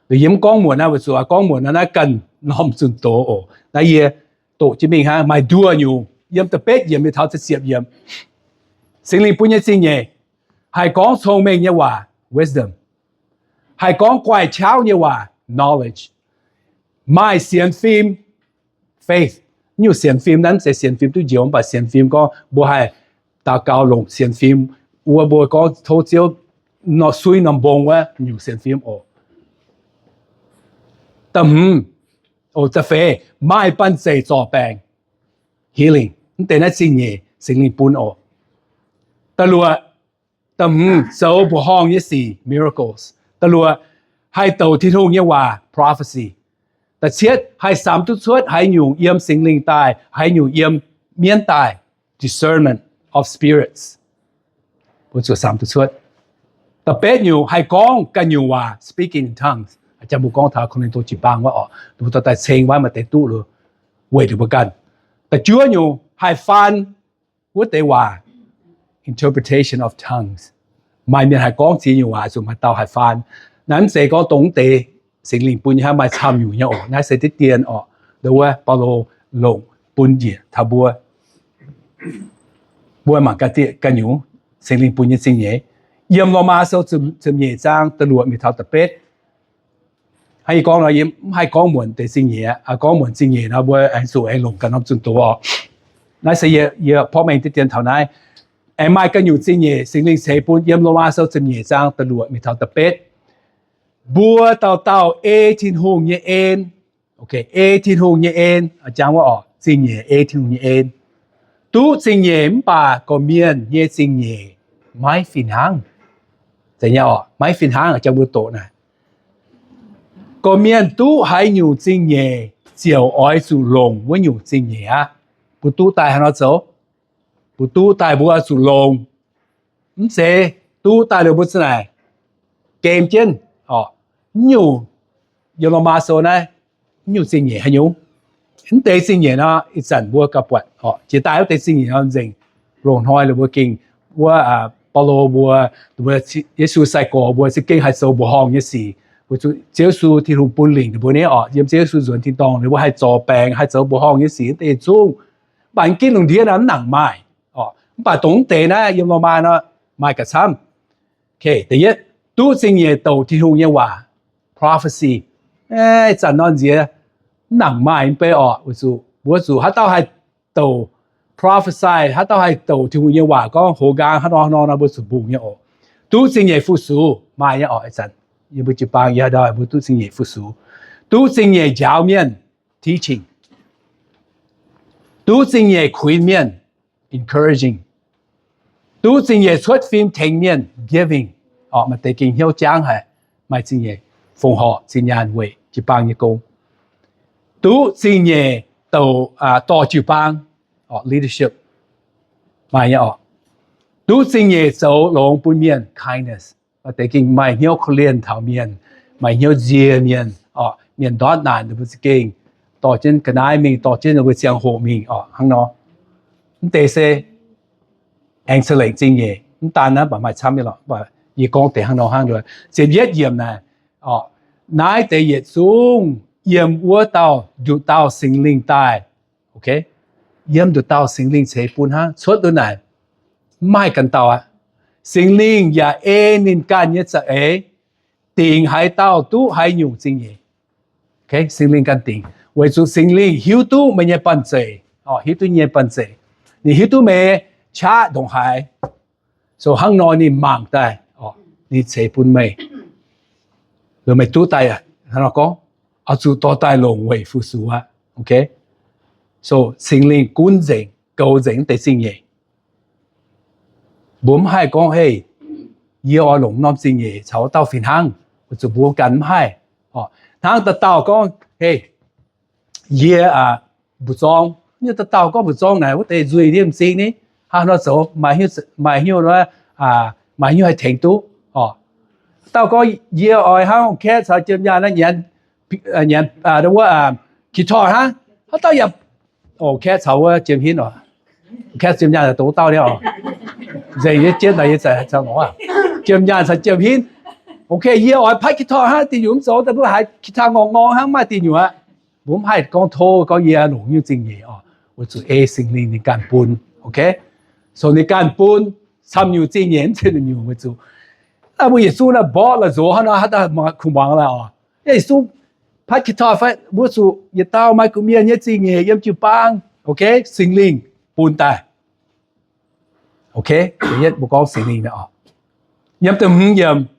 Liuz yie mv gorngv muonc naaiv weic zuqc gorngv muonc naaiv, naaiv ganh norm zunh doz oc. Naaiv yie doqc jienv mingh hnangv, maaih nduoh nyungc. Yiem da'betv yiemc mingh taux da'ziepc yiemc, Singx Lingh bun nyei zingh nyeic haih gorngv cong-mengh nyei waac, wisdom, haih gorngv guaih qaqv nyei waac, knowledge, maaih sienx fim, faith. Nyungc sienx fim naaiv mv zeiz sienx fim duqv njoux, mv baac sienx fim gorngv mbuo haih daux gaux longc sienx fim, wuov mbuo gorngv tov Ziouv nor suiv norm mbong wuov nyungc sienx fim oc. Da'hmz, da'feix, maaih banh zeic zorc baengc, healing. Mv deix naaiv zingh nyeic Singx Lingh bun oc. Da'luoqc, da'hmz, zoux mbuoqc horngh nyei sic, miracles. Da'luoqc, haih douc Tin-Hungh nyei waac, prophecy. Da'cietv, haih samx duqv cuotv haaix nyungc yiem Singx Lingh daaih, haaix nyungc yiem mienv daaih, discernment of spirits. Mbuo zuqc samx duqv cuotv. Da'betv nyungc, haih gorngv ganh nyungc waac, speaking in tongues. Jang mbuo gorngv taux Ko^lin^to jiu-baang wuov oc, mbuo dorh daaih ceng wuov maaih deix duqv lo, weic ninh mbuo ganh. Da'juov nyungc, haih faan wuov deix waac, interpretation of tongues. Maaih mienh haih gorngv ziex nyungc waac, zuqc maaih dauh haih faan. Naaiv mv zeiz gorngv dongh mv deix Singx Lingh bun nyei hnangv, maaih camv nyungc nyei oc. Naaiv se diqv dien oc, ndau wuov Baulo longc bun njiec taux mbuo. Mbuo mangc ga'dieqc ganh nyungc Singx Lingh bun nyei zingh nyeic. Yiem Lomaa Sou ziepc nyeic zaang da'luoqc mingh taux da'betv. Hnangv yie gorngv nor, yie mv haih gorngv muonc deix zingh nyeic aqv. Gorngv muonc zingh nyeic nor, mbuo aengx zuqc aengx longc ganh norm zunh doz oc. Naaiv se yie, yie porv mengh diqv dien taux naaiv. Aengx maaih ganh nyungc zingh nyeic Singx Lingh ceix bun, yiem Lomaa Sou ziepc nyeic zaang da'luoqc mingh taux da'betv. Mbuo dauh dauh ei Tin-Hungh nyei en. Ei Tin-Hungh nyei en, jang wuov oc, zingh nyeic ei Tin-Hungh nyei en. Duqv zingh nyeic mv baac gorqv-mienh nyei zingh nyeic maiv fih hnangv. Maiv fih hnangv, jang mbuo doqc naaic. Gorqv-mienh duqv haaix nyungc zingh nyeic ziouc oix zuqc longc wuov nyungc zingh nyeic aqv. Mbuo duqv daaih haaix nor zoux? Mbuo duqv daaih mbuo oix zuqc longc. Mv zeiz duqv daaih liuz mbuo za'naaic gem jienv, orqc, nyungc, yiem Lomaa Sou naaiv, nyungc zingh nyeic haaix nyungc? Mv deix zingh nyeic nor, ih zanc mbuo gauh buatc, orqc, jiex daaih wuov deix zingh nyeic nor nzengc loz-hnoi liuz mbuo gengh, wuov, Baulo mbuo, Yesu sai-gorx mbuo za'gengh haih zoux mbuoqc horngh nyei sic. Weic zuqc Ziouv Yesu Tin-Hungh bun lingc ninh mbuo nyei, orqc, yiem Ziouv Yesu nzuonx tin-dorngh ninh mbuo haih zorc baengc, haih zoux mbuoqc horngh nyei sic, mv deix zungv. Mv baac ginv lungh ndiev naaiv mv nangc maaih, orqc, mv baac dongh mv deix naaiv yiem Lomaa nor maaih ga'camv. Da'yietv, duqv zingh nyeic douc Tin-Hungh nyei waac, prophecy. Ih zanc nor nziex mv nangc maaih mv bei, orqc, weic zuqc mbuo zuqc haaix dauh haih douc prophecy, haaix dauh haih douc Tin-Hungh nyei waac gorngv hoz nqaang haaix nor haaix nor nor, mbuo zuqc mbungh nyei oc. Duqv zingh nyeic fu-sux maaih nyei, orqc, ih zanc yie mbuo jiu-baang yie ndau mbuo duqv zingh nyeic fu-sux. Duqv zingh nyeic njaaux mienh, teaching. Duqv zingh nyeic kuinx mienh, encouraging. Duqv zingh nyeic cuotv fim tengx mienh, giving. Orqc, maaih deix gengh hnyouv jangv haic, maaih zingh nyeic fongc horc zinh nyaanh weic jiu-baang nyei gong. Duqv zingh nyeic douc, dorh jiu-baang, orqc, leadership. Maaih nyei, orqc. Duqv zingh nyeic zoux longx bun mienh, kindness. Maaih deix gengh maaih hnyouv korv-lienh taux mienh, maaih hnyouv nzie mienh, orqc, mienh ndortv naanc ninh mbuo za'gengh dorh jienv ga'naaiv mingh, dorh jienv ninh mbuo ziangh hoc mingh, orqc, hnangv nor. Mv deix se aengx ca'lengc zingh nyeic, mv daan naaiv baac maaih camv nyei lorqc, mv baac yie gorngv deix hnangv nor hnangv nor. Ziepc yietv yiemc naaic, orqc, naaiv deix yietc zungv yiem wuov dauh nduqc dauh Singx Lingh daaih. Yiem nduqc dauh Singx Lingh ceix bun hnangv. Cuotv duqv naaic, mv maaih ganh dauh aqv. Singx Lingh yaac ei ninh ganh nyei za'eix dingc haaix dauh duqv haaix nyungc zingh nyeic. Singx Lingh ganh dingc, weic zuqc Singx Lingh hiuv duqv meih nyei banh zeic, hiuv duqv nyei banh zeic. Ninh hiuv duqv meih qaqv ndongc haaix, so hnangv nor ninh mangc daaih, ninh ceix bun meih, meih duqv daaih. Hnangv nor gorngv, oix zuqc dorh daaih longc weic fu-sux aqv. So Singx Lingh gunv nzengc, goux nzengc wuov deix zingh nyeic. Mbuo mv haih gorngv, Hei, yie oix longc norm zingh nyeic caux wuov dauh fih hnangv. Weic zuqc mbuo ganh mv haih. Hnangv dauh dauh gorngv, Hei, yie mbu'zorng, nyei dauh dauh gorngv mbu'zorng naaic wuov deix nzuih nyei m'zing ni, haaix nor zoux, maaih hnyouv, maaih hnyouv haih tengx duqv. Dauh gorngv, Yie oix hnangv Katz caux Jiem Nyaanh nyanc, nyanc wuov guitar hnangv. Haaix dauh yaac, Katz caux wuov Jiem Hinv oc. Katz, Jiem Nyaanh dongh wuov dauh ni oc. Nzengc nyei jienv naaic yie zai caux lorz Jiem Nyaanh caux Jiem Hinv. Ok, yie oix patv guitar hnangv, dih nyuoqc mv zoux, daaih mbuo haiz guitar ngorng ngorng hnangv, maaih dih nyuoqc aqv. Mbuo mv haih gorngv tov gorngv yie longc nyungc zingh nyeic oc. Weic zuqc ei Singx Lingh ninh ganh bun. Ok, so ninh ganh bun, camv nyungc zingh nyeic mv zeiz ninh nyungc weic zuqc mbuo Yesu naaiv mborqv la'nzox hnangv nor, haaix dauh kuh muangx la'oc. Yesu patv guitar fai, mbuo zuqc yietc dauh maaih gu'mienh nyei zingh nyeic yiem jiu-baang. Ok, Singx Lingh bun daaih. Ok, da'yietv mbuo gorngv Singx Lingh naaic oc. Yiem da'hmz yiemc,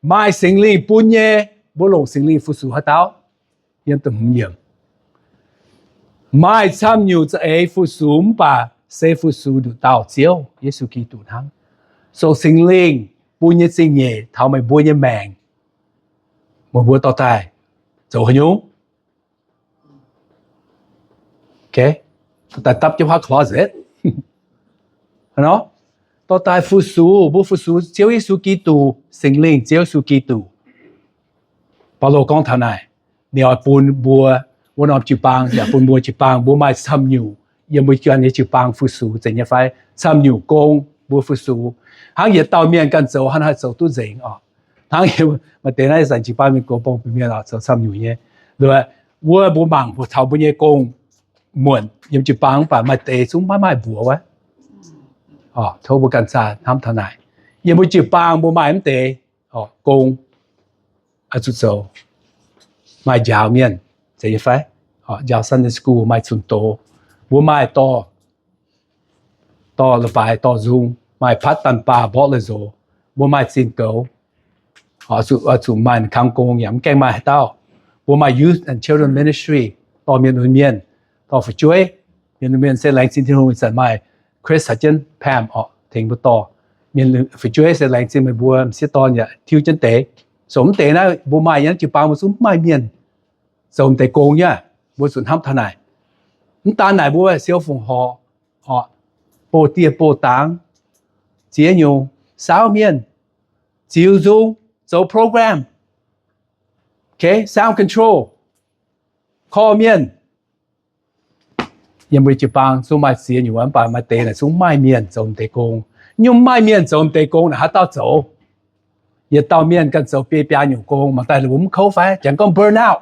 maaih Singx Lingh bun nyei, mbuo longc Singx Lingh fu-sux haaix dauh? Yiem da'hmz yiemc, maaih camv nyungc za'eix fu-sux mv baac se fu-sux nduqc dauh Ziouv Yesu Giduc hnangv. So Singx Lingh bun nyei zingh nyeic taux meih mbuo nyei maengc, meih mbuo dorh daaih zoux haaix nyungc? Ok, dorh daaih dapv jienv haav closet nor, dorh daaih fu-sux, mbuo fu-sux Ziouv Yesu Giduc, Singx Lingh Ziouv Yesu Giduc. Baulo gorngv taux naaic, ninh oix bun mbuo wuov norm jiu-baang, yaac bun mbuo jiu-baang mbuo maaih camv nyungc yiem mbuo ganh nyei jiu-baang fu-sux, zeiz nyei fai? Camv nyungc gong mbuo fu-sux. Hnangv yietc dauh mienh ganh zoux, hnangv haih zoux duqv nzengc oc. Hnangv maaih deix naaiv zanc jiu-baang mienh gox bong bun mienh oc, zoux camv nyungc nyei. Wuov mbuo mangc taux mbuo nyei gong muonc yiem jiu-baang mv baac maaih deix zungv maiv maaih mbuox wuov. Tov mbuo ganh zaah hnamv taux naaic. Yiem mbuo jiu-baang mbuo maaih mv deix gong oix zuqc zoux. Maaih njaaux mienh, zeiz nyei fai? Njaaux Sunday school, maaih zunh doz. Mbuo maaih dorh, dorh leiz-baaix dorh nzung, maaih patv daanh baah mborqv la'nzox. Mbuo maaih zinh goux, oix zuqc maaih kangv gong yaac mv gaengh maaih haaix dauh. Mbuo maaih youth and children ministry, dorh mienh lunx mienh, dorh fu'jueiv. Mienh lunx mienh se laengz zingh Tin-Hungh, ih zanc maaih Chris caux jienv Pam oc tengx mbuo dorh. Mienh fu'jueiv se laengz zingh meih mbuo m'sieqv dorn yaac tiuv jienv deix. So mv deix naaiv mbuo maaih yiem jiu-baang mbuo zungv mv maaih mienh zoux m'deix gong nyei. Mbuo zuqc hnamv taux naaic. Mv daan naaic, mbuo siou fongc horc, bouh dieh bouh dangx, ziex nyungc, saauv mienh, ziux nzung, zoux program, sound control, korv mienh. Yiem mbuo jiu-baang zungv maaih ziex nyungc, mv baac maaih deix naaic zungv mv maaih mienh zoux m'deix gong. Nyungc mv maaih mienh zoux m'deix gong naaic haaix dauh zoux? Yietc dauh mienh ganh zoux biei biaa nyungc gong, mangc daaih mbuo mv kouv fai? Janx gorngv burn out.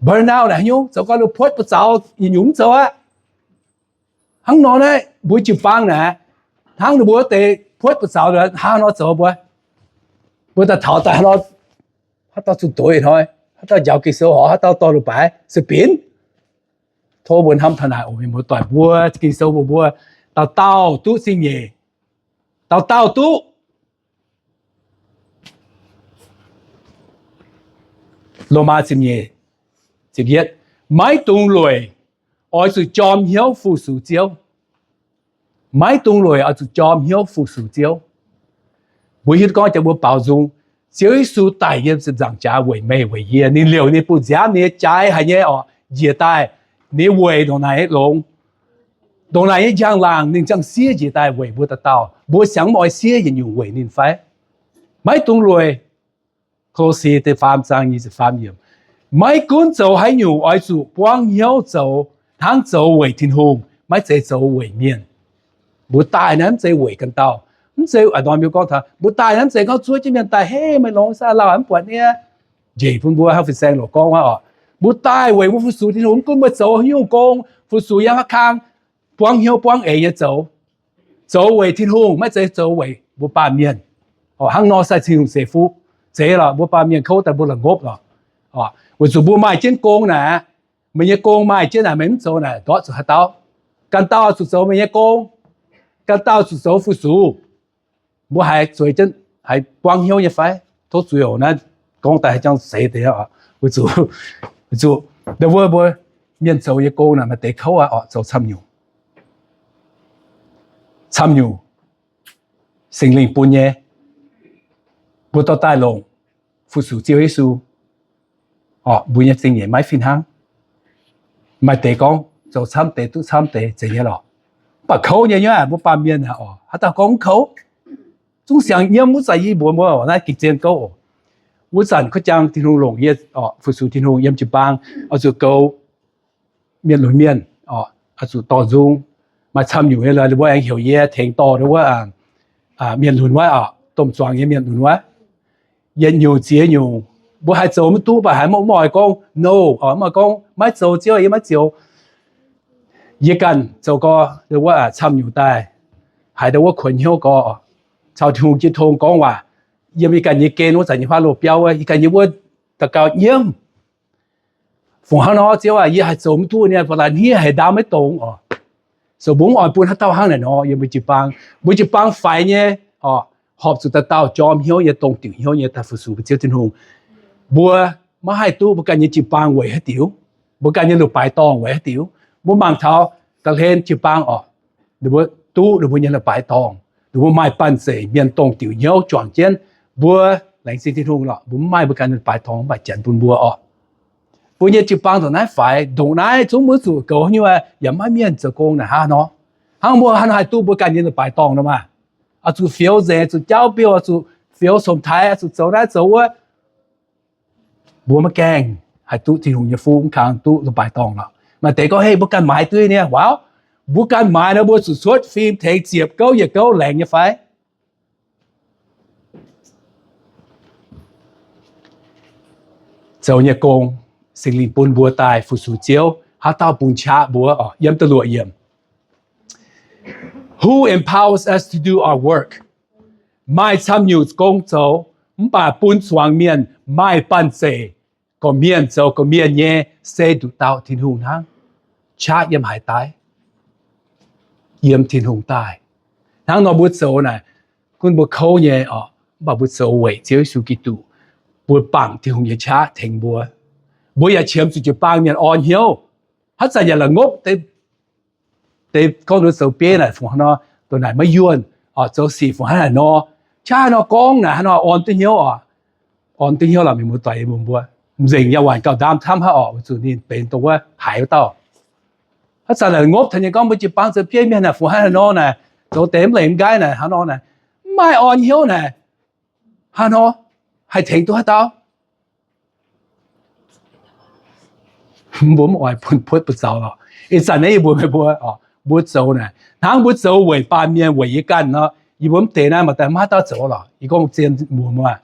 Burn out naaic haaix nyungc? Zoux gau liuz puotv buoz zaux, yietc nyungc mv zoux aqv. Hnangv nor naaiv mbuo jiu-baang naaic, hnangv ninh mbuo wuov deix puotv buoz zaux, hnangv nor zoux mbuo, mbuo daaih taux daaih hnangv nor, haaix dauh zuqc doix hnoi, haaix dauh njaaux Ging-Sou horpc, haaix dauh dorh leiz-baaix se binc. Tov mbuo hnamv taux naaic oc, mienh muoz-doic, mbuo Ging-Sou mbuox mbuo, dauh dauh duqv zingh nyeic, dauh dauh duqv. Lomaa ziepc nyeic, ziepc yietv, maiv dungx lueic, oix zuqc jorm hnyouv fu-sux Ziouv. Maiv dungx lueic, oix zuqc jorm hnyouv fu-sux Ziouv. Mbuo hiuv duqv gorngv jangx mbuo baaux nzung, Ziouv Yesu daic yiem ziepc nzaangc jaax weic meih weic yie. Ninh liouc ninh bun nziaamv ninh nyei jaaix haic nyei oc njiec daaih. Ninh weic ndongc naaic nyei longx, ndongc naaic nyei njang-laangc ninh ziangh siev njiec daaih weic mbuo dauh dauh. Mbuo siang mv oix siev yietc nyungc weic ninh fai? Maiv dungx lueic. Ko^lo^si da'faam zaang nyic ziepc faam yiemc. Maiv gunv zoux haaix nyungc oix zuqc buangv hnyouv zoux hnangv zoux weic Tin-Hungh, maiv zeiz zoux weic mienh. Mbuo daaih naaiv mv zeiz weic ganh dauh. Mv zeiz a'norm mienh gorngv taux mbuo daaih naaiv mv zeiz gorngv zuov jienv mienh daaih, Hei, meih longx saah, lauh mv buatc nie. Njiec bun mbuo hnangv fin-saeng loc gorngv aqv oc. Mbuo daaih weic mbuo fu-sux Tin-Hungh, mv gunv meih zoux haaix nyungc gong, fu-sux yangh haaix kang, buangv hnyouv buangv eix nyei zoux. Zoux weic Tin-Hungh, maiv zeiz zoux weic mbuo baamh mienh. Hnangv nor sai Tin-Hungh ceix fuqv. Zeiz lorqc, mbuo baamh mienh kouv daaih mbuo la'ngopv lorqc. Weic zuqc mbuo maaih jienv gong naaic, meih nyei gong maaih jienv naaic, meih mv zoux naaic, ndortv zuqc haaix dauh? Ganh dauh zuqc zoux meih nyei gong. Ganh dauh zuqc zoux fu-sux. Mbuo haiz zueiz jienv, haiz buangv hnyouv nyei fai? Tov zuiz oc, naaiv gorngv daaih haaix jangv seix deix oc. Weic zuqc, weic zuqc ndau wuov mbuo mienh zoux nyei gong naaic maaih deix kouv aqv oc, zoux camv nyungc. Camv nyungc, Singx Lingh bun nyei, mbuo dorh daaih longc fu-sux Ziouv Yesu oc, mbuo nyei zingh nyeic maiv fih hnangv. Maaih deix gorngv zoux camv deix duqv camv deix zeiz nyei lorqc. Mv baac kouv nyei nyei aqv, mbuo baamh mienh aqv oc, haaix dauh gorngv mv kouv? Zungv siang nyiemv wuov zanc yie mbuox mbuo naaiv gengh zien gouv oc. Wuov zanc kuv jang Tin-Hungh longc yie oc, fu-sux Tin-Hungh yiem jiu-baang, oix zuqc goux mienh lunx mienh oc, oix zuqc dorh nzung. Maaih camv nyungc nyei lorqc, ninh mbuo aengx heuc yie tengx dorh wuov mienh lunx wuov oc, domh zuangx nyei mienh lunx wuov. Yietc nyungc ziex nyungc, mbuo haih zoux maiv duqv, mv baac haiz mv oix gorngv no oc, mv oix gorngv maiv zoux, Ziouv, yie maiv zoux. Yie ganh zoux gau wuov camv nyungc daaih, haiz ndau wuov kuonx hnyouv gau, caux Tin-Hungh jiu tong gorngv waac, yiem yie ganh nyei gen wuov zanc nyei huaav loz biauv wuov, yie ganh nyei wuov daux gaux nyiemv. Fungc hnangv nor, Ziouv aac, yie haih zoux mv duqv nyei, ba'laqc hniev haic, ndaam maiv dongz oc. So mbuo mv oix bun haaix dauh hnangv naaic nor yiem mbuo jiu-baang. Mbuo jiu-baang faix nyei oc, horpc zuqc dauh dauh jorm hnyouv nyei, dongh diuc hnyouv nyei daaih fu-sux mbuo Ziouv Tin-Hungh. Mbuo maiv haih duqv mbuo ganh nyei jiu-baang weic haaix diuc, mbuo ganh nyei leiz-baaix dorngh weic haaix diuc. Mbuo mangc taux ga'hlen jiu-baang oc, ninh mbuo duqv ninh mbuo nyei leiz-baaix dorngh, ninh mbuo maaih banh zeic mienh dongh diuc hnyouv juangc jienv. Mbuo laengz zingh Tin-Hungh lorqc, mbuo mv maaih mbuo ganh nyei leiz-baaix dorngh mv baac janx bun mbuo oc. Mbuo nyei jiu-baang ndongc naaiv faix, ndongc naaiv zungv maiv zuqc goux nyei, yaac maiv mienh zoux gong naaic hnangv nor. Hnangv mbuo hnangv haaix duqv mbuo ganh nyei leiz-baaix dorngh nor maah? Oix zuqc fioux nzengc, zuqc jaauv biouh, oix zuqc fioux song-taaix, oix zuqc zoux naaiv zoux wuov. Mbuo maiv gaengh haih duqv Tin-Hungh nyei fuqv, mv kang duqv leiz-baaix dorngh lorqc. Maaih deix gorngv, hei, mbuo ganh maaiz duqv nyei. Waac, mbuo ganh maaiz nor mbuo zuqc cuotv fim tengx ziepc gouv yietc gouv laengz nyei fai? Zoux nyei gong, Singx Lingh bun mbuo daaih fu-sux Ziouv, haaix dauh bun qaqv mbuo oc? Yiem da'luoqc yiemc. Who empowers us to do our work? Maaih camv nyungc gong zoux, mv baac bun zuangx mienh maaih banh zeic gorqv-mienh zoux gorqv-mienh nyei se nduqc dauh Tin-Hungh hnangv. Qaqv yiem haaix daaih? Yiem Tin-Hungh daaih. Hnangv nor mbuo zoux naaic, gunv mbuo kouv nyei oc, mv baac mbuo zoux weic Ziouv Yesu Giduc. Mbuo bangc Tin-Hungh nyei qaqv tengx mbuo. Mbuo yaac qiemx zuqc jiu-baang mienh orn hnyouv. Haaix zanc yaac la'ngopv deix gorngv nduov zoux bieiv naaic fungc hnangv nor, dongh naaic maiv yuonh oc, zoux sic fungc hnangv naaic nor, qaqv nor gorngv naaic hnangv nor orn duqv hnyouv oc. Orn duqv hnyouv lorqc, mienh muoz-doic, mbuo mbuo mv nzengc yaac waanc gauh ndaam camv haic oc, weic zuqc ninh benx dongh wuov haiz wuov dauh. Haaix zanc la'ngopv taux nyei gorngv mbuo jiu-baang zoux bieiv mienh naaic fungc hnangv naaic nor naaic, zoux deix mv leiz mv nqaaiv naaic hnangv nor naaic, mv maaih orn hnyouv naaic, hnangv nor haih tengx duqv haaix dauh? Mbuo mv oix bun puotv buoz-zaux lorqc. Ih zanc naaiv yie mbuox meih mbuo oc, mbuo zoux naaic, hnangv mbuo zoux weic baamh mienh, weic yie ganh nor, yie mbuo mv deix naaiv maaih daaih maiv haaix dauh zoux lorqc. Yie gorngv zien mbuox meih,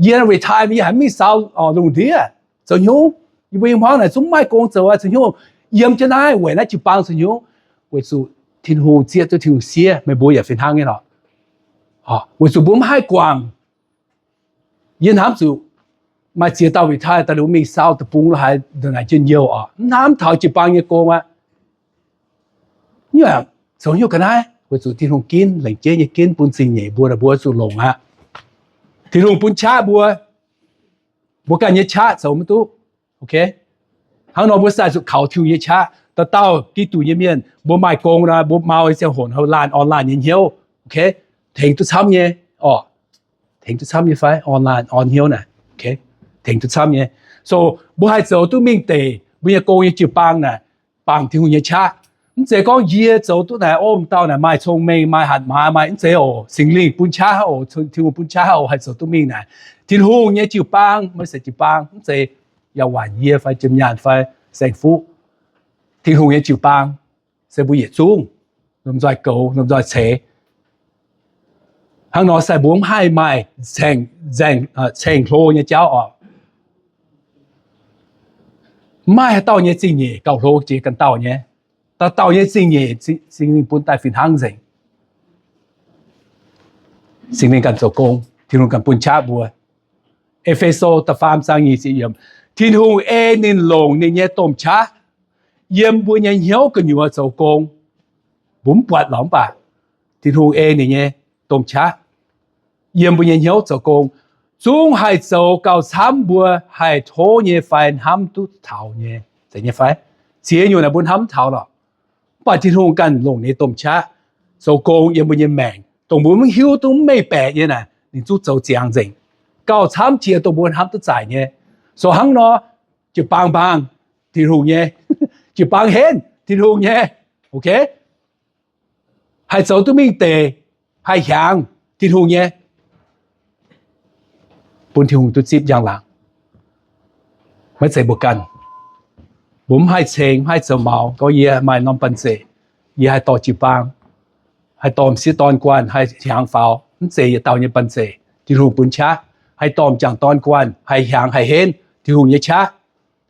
yie retire, yie haiz mingh saau lungh ndiev zoux hnyouv. Yie mbuo yiem hmuangv naaic zungv mv maaih gong zoux aqv, zoux hnyouv. Yiem jienv naaiv weic naaiv jiu-baang zoux hnyouv, weic zuqc Tin-Hungh zieqv duqv Tin-Hungh siev. Meih mbuo yaac fih hnangv nyei lorqc. Weic zuqc mbuo mv haih guangc. Yie hnamv zuqc maaih ziex dauh retire daaih liuz mingh saau deic-bung lo haaix ndongc naaic njien-youh oc, mv hnamv taux jiu-baang nyei gong aqv. Zoux hnyouv ga'naaiv weic zuqc Tin-Hungh ginv, lengc jeiv nyei ginv bun zingh nyeic mbuo, mbuo zuqc longc aqv. Tin-Hungh bun qaqv mbuo, mbuo ganh nyei qaqv zoux maiv duqv. Hnangv nor mbuo sai zuqc kaux Tin-Hungh nyei qaqv. Dauh dauh Giduc nyei mienh mbuo maaih gong nor, mbuo mau ziangh hoc laanh orn laanh nyei hnyouv, tengx duqv camv nyei oc. Tengx duqv camv nyei fai? Orn laanh orn hnyouv naaic, tengx duqv camv nyei. So mbuo haih zoux duqv mingh deic mbuo nyei gong nyei jiu-baang naaic, bangc Tin-Hungh nyei qaqv. Mv zeiz gorngv yie zoux duqv naaic, o, dauh naaic maaih cong-mengh, maaih hatc maaz, maaih, mv zeiz oc. Singx Lingh bun qaqv oc, Tin-Hungh bun qaqv oc, haih zoux duqv mingh naaic. Tin-Hungh nyei jiu-baang, maiv se jiu-baang, mv zeiz yaac waanc yie fai jiem nyaanh fai saeng-fuqv. Tin-Hungh nyei jiu-baang se mbuo yietc zungv lomh nzoih goux, lomh nzoih ceix. Hnangv nor sai mbuo mv haih maaih ceng hlo nyei jauv oc. Mv maaih haaix dauh nyei zingh nyeic gauh hlo jiex ganh dauh nyei. Dauh dauh nyei zingh nyeic Singx Lingh bun daaih fih hnangv nzengc. Singx Lingh ganh zoux gong, Tin-Hungh ganh bun qaqv mbuo. E^fe^so da'faam zaang nyic ziepc yiemc, Tin-Hungh ei ninh longc ninh nyei domh qaqv yiem mbuo nyei hnyouv gu'nyuoz zoux gong. Mbuo mv buatc lorqc, mv baac Tin-Hungh ei ninh nyei domh qaqv yiem mbuo nyei hnyouv zoux gong, zungv haih zoux gauh camv mbuo haih tov nyei fai hnamv duqv taux nyei. Zeiz nyei fai? Ziex nyungc naaic mbuo hnamv taux lorqc. Mv baac Tin-Hungh ganh longc ninh domh qaqv zoux gong yiem mbuo nyei maengc, dongh mbuo mv hiuv duqv, mv mengh baeqc nyei naaic, ninh zungv zoux ziangx nzengc, gauh camv jiex dongh mbuo hnamv duqv zaaic nyei. So hnangv nor, jiu-baang mbaang, Tin-Hungh nyei. Jiu-baang henv, Tin-Hungh nyei. Ok, haih zoux duqv mingh deix, haih hiaangx, Tin-Hungh nyei. Bun Tin-Hungh duqv zipv njang-laangc. Maiv zeiz mbuo ganh. Mbuo mv haih ceng, mv haih zoux maux gorngv yie maaih norm banh zeic, yie haih dorh jiu-baang, haih dorh m'sieqv dorn guanh, haih hiaangx faaux. Mv zeiz yietc dauh nyei banh zeic. Tin-Hungh bun qaqv. Haih dorh m'jangc dorn guanh, haih hiaangx haih henv, Tin-Hungh nyei qaqv.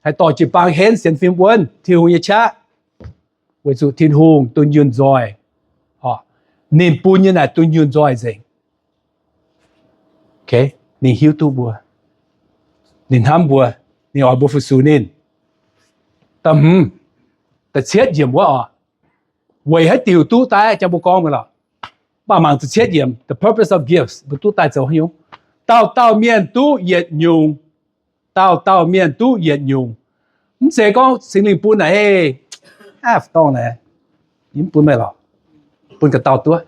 Haih dorh jiu-baang henv sienx fim wuonv, Tin-Hungh nyei qaqv. Weic zuqc Tin-Hungh dunh yunh nzoih. Ninh bun nyei naaic dunh yunh nzoih nzengc. Ninh hiuv duqv mbuo. Ninh hnamv mbuo. Ninh oix mbuo fu-sux ninh. Da'hmz, da'cietv yiemc wuov oc. Weic haaix diuc duqv daaih, jang mbuo gorngv mi'aqv lorqc. Mv baac mangc da'cietv yiemc, the purpose of gifts, mbuo duqv daaih zoux haaix nyungc? Dauh dauh mienh duqv yietc nyungc. Dauh dauh mienh duqv yietc nyungc. Mv zeiz gorngv Singx Lingh bun naaic, aav dorngh naaic, yie mv bun meih lorqc. Bun ga'dauh duqv.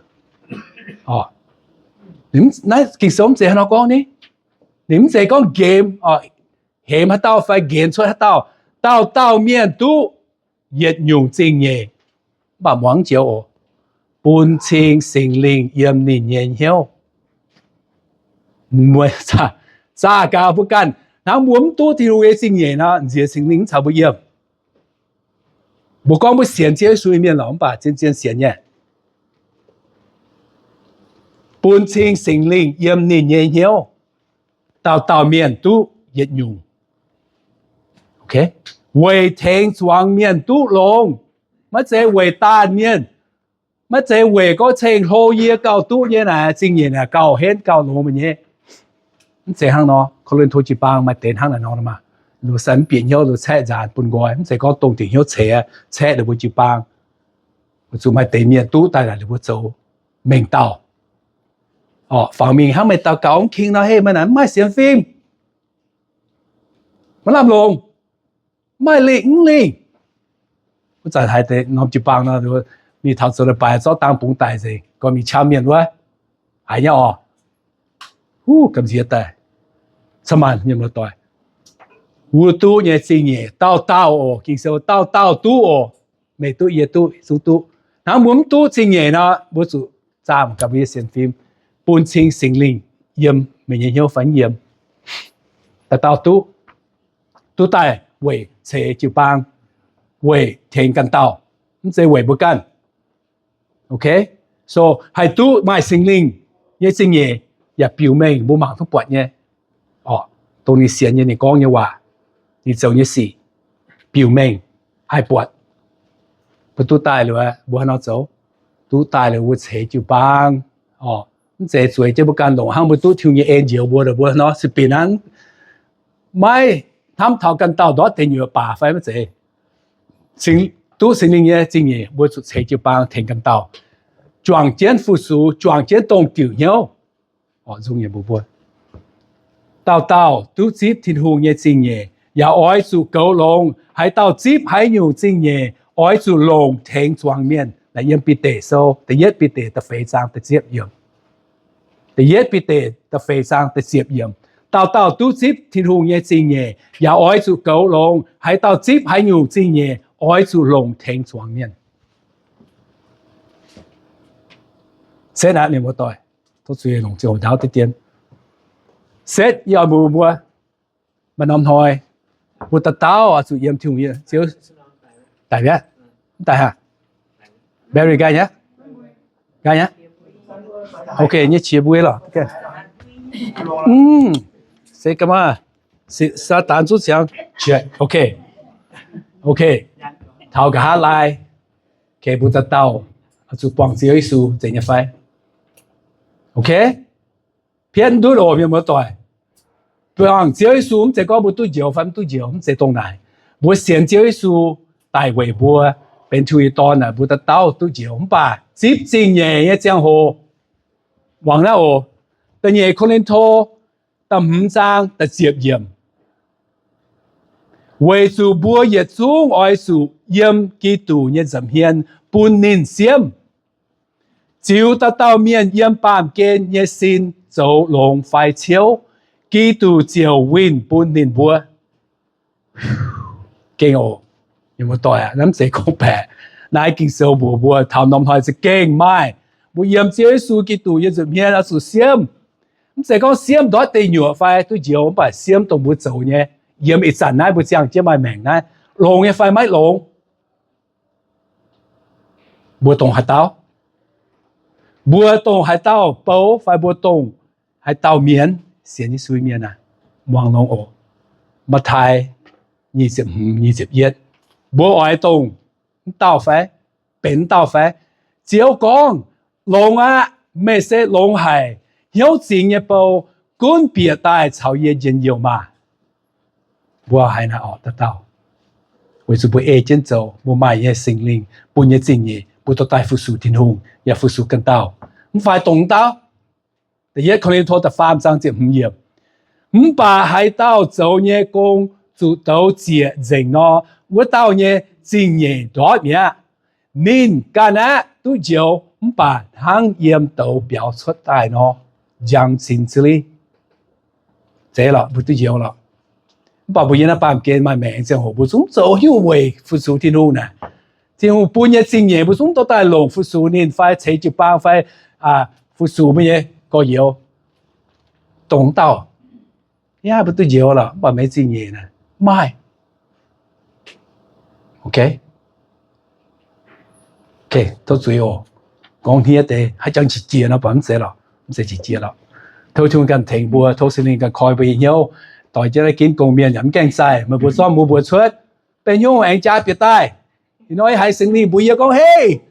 Naaiv Ging-Sou mv zeiz haaix nor gorngv ni. Ninh mv zeiz gorngv nqemh, hemx haaix dauh fai nqenx cuotv haaix dauh. Dauh dauh mienh duqv yietc nyungc zingh nyeic. Mv baac muangx joux oc, bun cing Singx Lingh yiem ninh nyei hnyouv. Zaah gaax mbuo ganh. Hnangv mbuo mv duqv Tin-Hungh nyei zingh nyeic nor, nziex Singx Lingh mv caux mbuo yiem. Mbuo gorngv mbuo sienx Ziouv Yesu nyei mienh lorqc, mv baac zien-zien sienx nyei. Bun cing Singx Lingh yiem ninh nyei hnyouv. Dauh dauh mienh duqv yietc nyungc. Weic tengx zuangx mienh duqv longx. Maiv zeiz weic daanh mienh. Maiv zeiz weic gorngv ceng-hlo yie gauh duqv nyei naaic, zingh nyeic naaic gauh henv gauh longx meih nyei. Mv zeiz hnangv nor. Ko^lin^to jiu-baang maaih deix hnangv naaic nor maah. Luoqc sai mv bieqc hnyouv, luoqc caeqv nzaanx bun nqoi. Mv zeiz gorngv dongh dingc hnyouv ceix, caeqv ninh mbuo jiu-baang. Weic zuqc maaih deix mienh duqv daaih naaic ninh mbuo zoux mengh dauh. Fangx mingh hnangv meih daux gaux mv king nor, hei, meih naaic mv maaih sienx fim, maiv lamh longc, mv maaih lingh mv lingh. Wuov zanc haiz deix norm jiu-baang nor, mingh taux zoux leiz-baaix zorqv dang bungx daic nzengc, gorngv mingh qam mienh wuov. Haiz nyei oc. Huv, gamh nziex daaih. Ca'maanc mienh muoz-doic, wuov duqv nyei zingh nyeic dauh dauh oc. Ging-Sou dauh dauh duqv oc. Meih duqv, yie duqv, zungv duqv. Hnangv mbuo mv duqv zingh nyeic nor, mbuo zuqc zaah gaax mbuo nyei sienx fim, bun cing Singx Lingh yiem meih nyei hnyouv fai mv yiem. Dauh dauh duqv, duqv daaih weic ceix jiu-baang, weic tengx ganh dauh, mv zeiz weic mbuo ganh. Ok, so haih duqv maaih Singx Lingh nyei zingh nyeic yaac biux mengh mbuo mangc duqv buatc nyei. Dongh ninh sienx nyei, ninh gorngv nyei waac, ninh zoux nyei sic, biux mengh haih buatc. Mbuo duqv daaih liuz, mbuo haaix nor zoux? Duqv daaih liuz mbuo ceix jiu-baang. Mv zeiz zueiz jienv mbuo ganh longc hnangv mbuo duqv Tin-Hungh nyei en njoux mbuo, mbuo nor se binc hnangv, maiv hnamv taux ganh dauh ndortv deix nyuoqc baac fai maiv zeiz. Duqv Singx Lingh nyei zingh nyeic, mbuo zuqc ceix jiu-baang tengx ganh dauh, juangc jienv fu-sux, juangc jienv dongh diuc hnyouv. Dauh dauh duqv zipv Tin-Hungh nyei zingh nyeic yaac oix zuqc goux longx. Haaix dauh zipv haaix nyungc zingh nyeic oix zuqc longc tengx zuangx mienh. Naaiv yiem Bide Sou da'yietv Bide da'feix zaang da'ziepc yiemc. Da'yietv Bide da'feix zaang da'ziepc yiemc. Dauh dauh duqv zipv Tin-Hungh nyei zingh nyeic yaac oix zuqc goux longx. Haaix dauh zipv haaix nyungc zingh nyeic oix zuqc longc tengx zuangx mienh. Setv aqv, mienh muoz-doic, tov zuiz longc ziangh hoc ndaauv deix dien. Setv yie oix mbuox mbuo, maaih norm hnoi mbuo dauh dauh oix zuqc yiem Tin-Hungh nyei, Ziouv, daic mi'aqv, mv daic haic? Mary nqaai nyei, nqaai nyei. Ok, nyei qiex mbuo lorqc. Se ga'maah, Saadaan zungv ziangx. Ok, ok, taux nqa'haav laai, mbuo dauh dauh oix zuqc buangh Ziouv Yesu, zeiz nyei fai? Ok, pienv ndutv oc, mienh muoz-doic. Buangh Ziouv Yesu mv zeiz gorngv mbuo duqv njoux fai mv duqv njoux, mv zeiz dongh naaic. Mbuo sienx Ziouv Yesu daic weic mbuo, benx Tin-Hungh nyei Dorn naaic, mbuo dauh dauh duqv njoux. Mv baac zipv zingh nyeic nyei ziangh hoc, muangx naaiv oc, da'nyeic Ko^lin^to da'hmz zaang da'ziepc yiemc. Weic zuqc mbuo yietc zungv oix zuqc yiem Giduc nyei nza'hmien bun ninh siemv, ziux dauh dauh mienh yiem baamh gen nyei sin zoux longx fai ciouv, Giduc ziouc winh bun ninh mbuo. Gengh oc. Mienh muoz-doic aac, mv zeiz gorngv baeqc. Naaiv Ging-Sou mbuox mbuo taux norm hnoi za'gengh maaih, mbuo yiem Ziouv Yesu Giduc nyei nza'hmien oix zuqc siemv. Mv zeiz gorngv siemv ndortv deic nyuoqc fai duqv njoux, mv baac siemv dongh mbuo zoux nyei. Yiem ih zanc naaiv mbuo ziangh jienv maaih maengc naaiv, longx nyei fai maiv longx, mbuo dongh haaix dauh? Mbuo dongh haaix dauh bou fai mbuo dongh haaix dauh mienh, sienx Yesu mienh aah, muangx longx oc. Matv^taai nyic ziepc hmz, nyic ziepc yietv, mbuo oix dongh mv dauh fai? Benx mv dauh fai? Ziouv gorngv, longx aqv. Meih se longx haic, hnyouv zingx nyei bou, gunv bieqc daaih caux yie njien-youh maah! Mbuo haiz naaic oc, dauh dauh, weic zuqc mbuo ei jienv zoux, mbuo maaih nyei Singx Lingh bun nyei zingh nyeic, mbuo dorh daaih fu-sux Tin-Hungh yaac fu-sux ganh dauh. Mv fai dongh mv dauh? Da'yietv Ko^lin^to da'faam zaang ziepc hmz yiemc, mv baac haaix dauh zoux nyei gong zuqc douz ziec nzengc nor, wuov dauh nyei zingh nyeic ndortv mi'aqv. Ninh ganh aeqv, duqv njoux mv baac hnangv yiem douz biaux cuotv daaih nor, njang cingx za'li. Zeiz lorqc, mbuo duqv njoux lorqc. Mv baac mbuo yiem naaiv baamh gen maaih maengc ziangh hoc mbuo zungv zoux haaix nyungc weic fu-sux Tin-Hungh naaic? Tin-Hungh bun nyei zingh nyeic mbuo zungv dorh daaih longc fu-sux ninh fai ceix jiu-baang fai fu-sux mbuo nyei gorx-youz, dongh dauh. Aav, mbuo duqv njoux lorqc, mv baac maiv zingh nyeic naaic maaih. Tov zuiz oc. Gorngv hniev deix haaix jangx qiex jiez nor, mv zeiz lorqc, mv zeiz qiex jiez lorqc. Tov Tin-Hungh ganh tengx mbuo, tov Singx Lingh ganh koi mbuo nyei hnyouv. Doix jienv naaiv ginv gong mienh yaac mv gaengh zaih, meih mbuo zorqv mbuo mbuox cuotv, benx hnyouv aengx jaa bieqc daaih. Ih hnoi haiz Singx Lingh mbuox yie gorngv, Hei,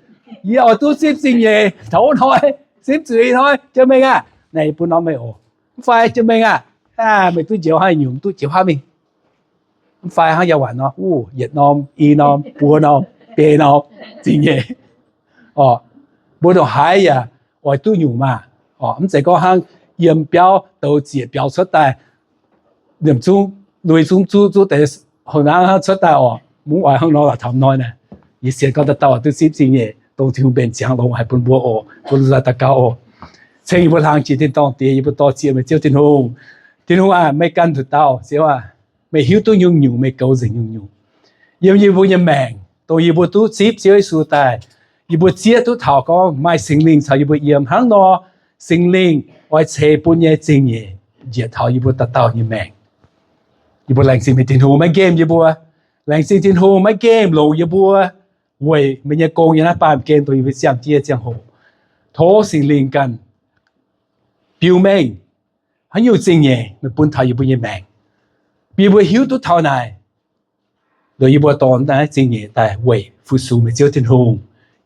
yie oix duqv zipv zingh nyeic, tov hnoi, zipv zuiz hnoi, Janx-Mengh aah! Naaic yie bun norm meih oc. Mv fai Janx-Mengh aah! Meih duqv njoux hnangv nyungc, duqv njoux hnangv mingh. Mv fai hnangv yaac waanc nor, wuov yietc norm, i norm, buo norm, biei norm zingh nyeic. Mbuo ndongc haaix yaac oix duqv nyungc maah. Mv zeiz gorngv hnangv yiem biauv douz ziec biaux cuotv daaih, liemh zungv lui zungv zuqv zuqv deix, houh nangv hnangv cuotv daaih oc. Mungv oix hnangv nor lorqc, taux hnoi naaic. Yie sienx gorngv dauh dauh duqv zipv zingh nyeic, dongh Tin-Hungh mbenc ziangx longx haic bun mbuo oc. Mbuo laaix daux gaux oc. Ceng yie mbuo hlang jiex tin-dorngh Diex, yie mbuo dor-ziec meih Ziouv Tin-Hungh. Tin-Hungh aah, meih ganh nduqc dauh Ziouv aah, meih hiuv duqv nyungc-nyungc, meih goux nzengc nyungc-nyungc. Yiem yie mbuo nyei maengc, dongh yie mbuo duqv zipv Ziouv Yesu daaih, yie mbuo zieqv duqv taux gorngv maaih Singx Lingh caux yie mbuo yiem hnangv nor, Singx Lingh oix ceix bun nyei zingh nyeic njiec taux yie mbuo dauh dauh nyei maengc. Yie mbuo laengz zingh meih Tin-Hungh maiv nqemh yie mbuo. Laengz zingh Tin-Hungh maiv nqemh longc yie mbuo weic meih nyei gong yiem naaiv baamh gen dongh yie mbuo ziangh jienv ziangh hoc. Tov Singx Lingh ganh biux mengh haaix nyungc zingh nyeic meih bun taux yie mbuo nyei maengc, bun yie mbuo hiuv duqv taux naaic, nduqc yie mbuo dorh naaiv zingh nyeic daaih weic fu-sux meih Ziouv Tin-Hungh,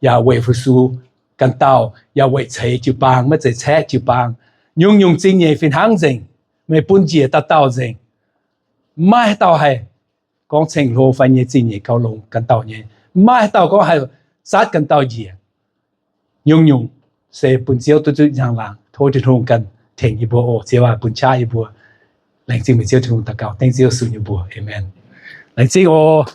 yaac weic fu-sux ganh dauh, yaac weic ceix jiu-baang, maiv zeiz caeqv jiu-baang. Nyungc-nyungc zingh nyeic fih hnangv nzengc, meih bun njiec dauh dauh nzengc. Maiv haaix dauh haih gorngv ceng-hlo fai nyei zingh nyeic gauh longx ganh dauh nyei. Maiv haaix dauh gorngv haih zatv ganh dauh njiec. Nyungc-nyungc se bun Ziouv duqv zuqv njang-laangc. Tov Tin-Hungh ganh tengx yie mbuo oc. Ziouv aah, bun qaqv yie mbuo. Laengz zingh meih Ziouv Tin-Hungh. Daux gaux dengv Ziouv Yesu nyei mbuox. Aamen. Laengz zingh oc.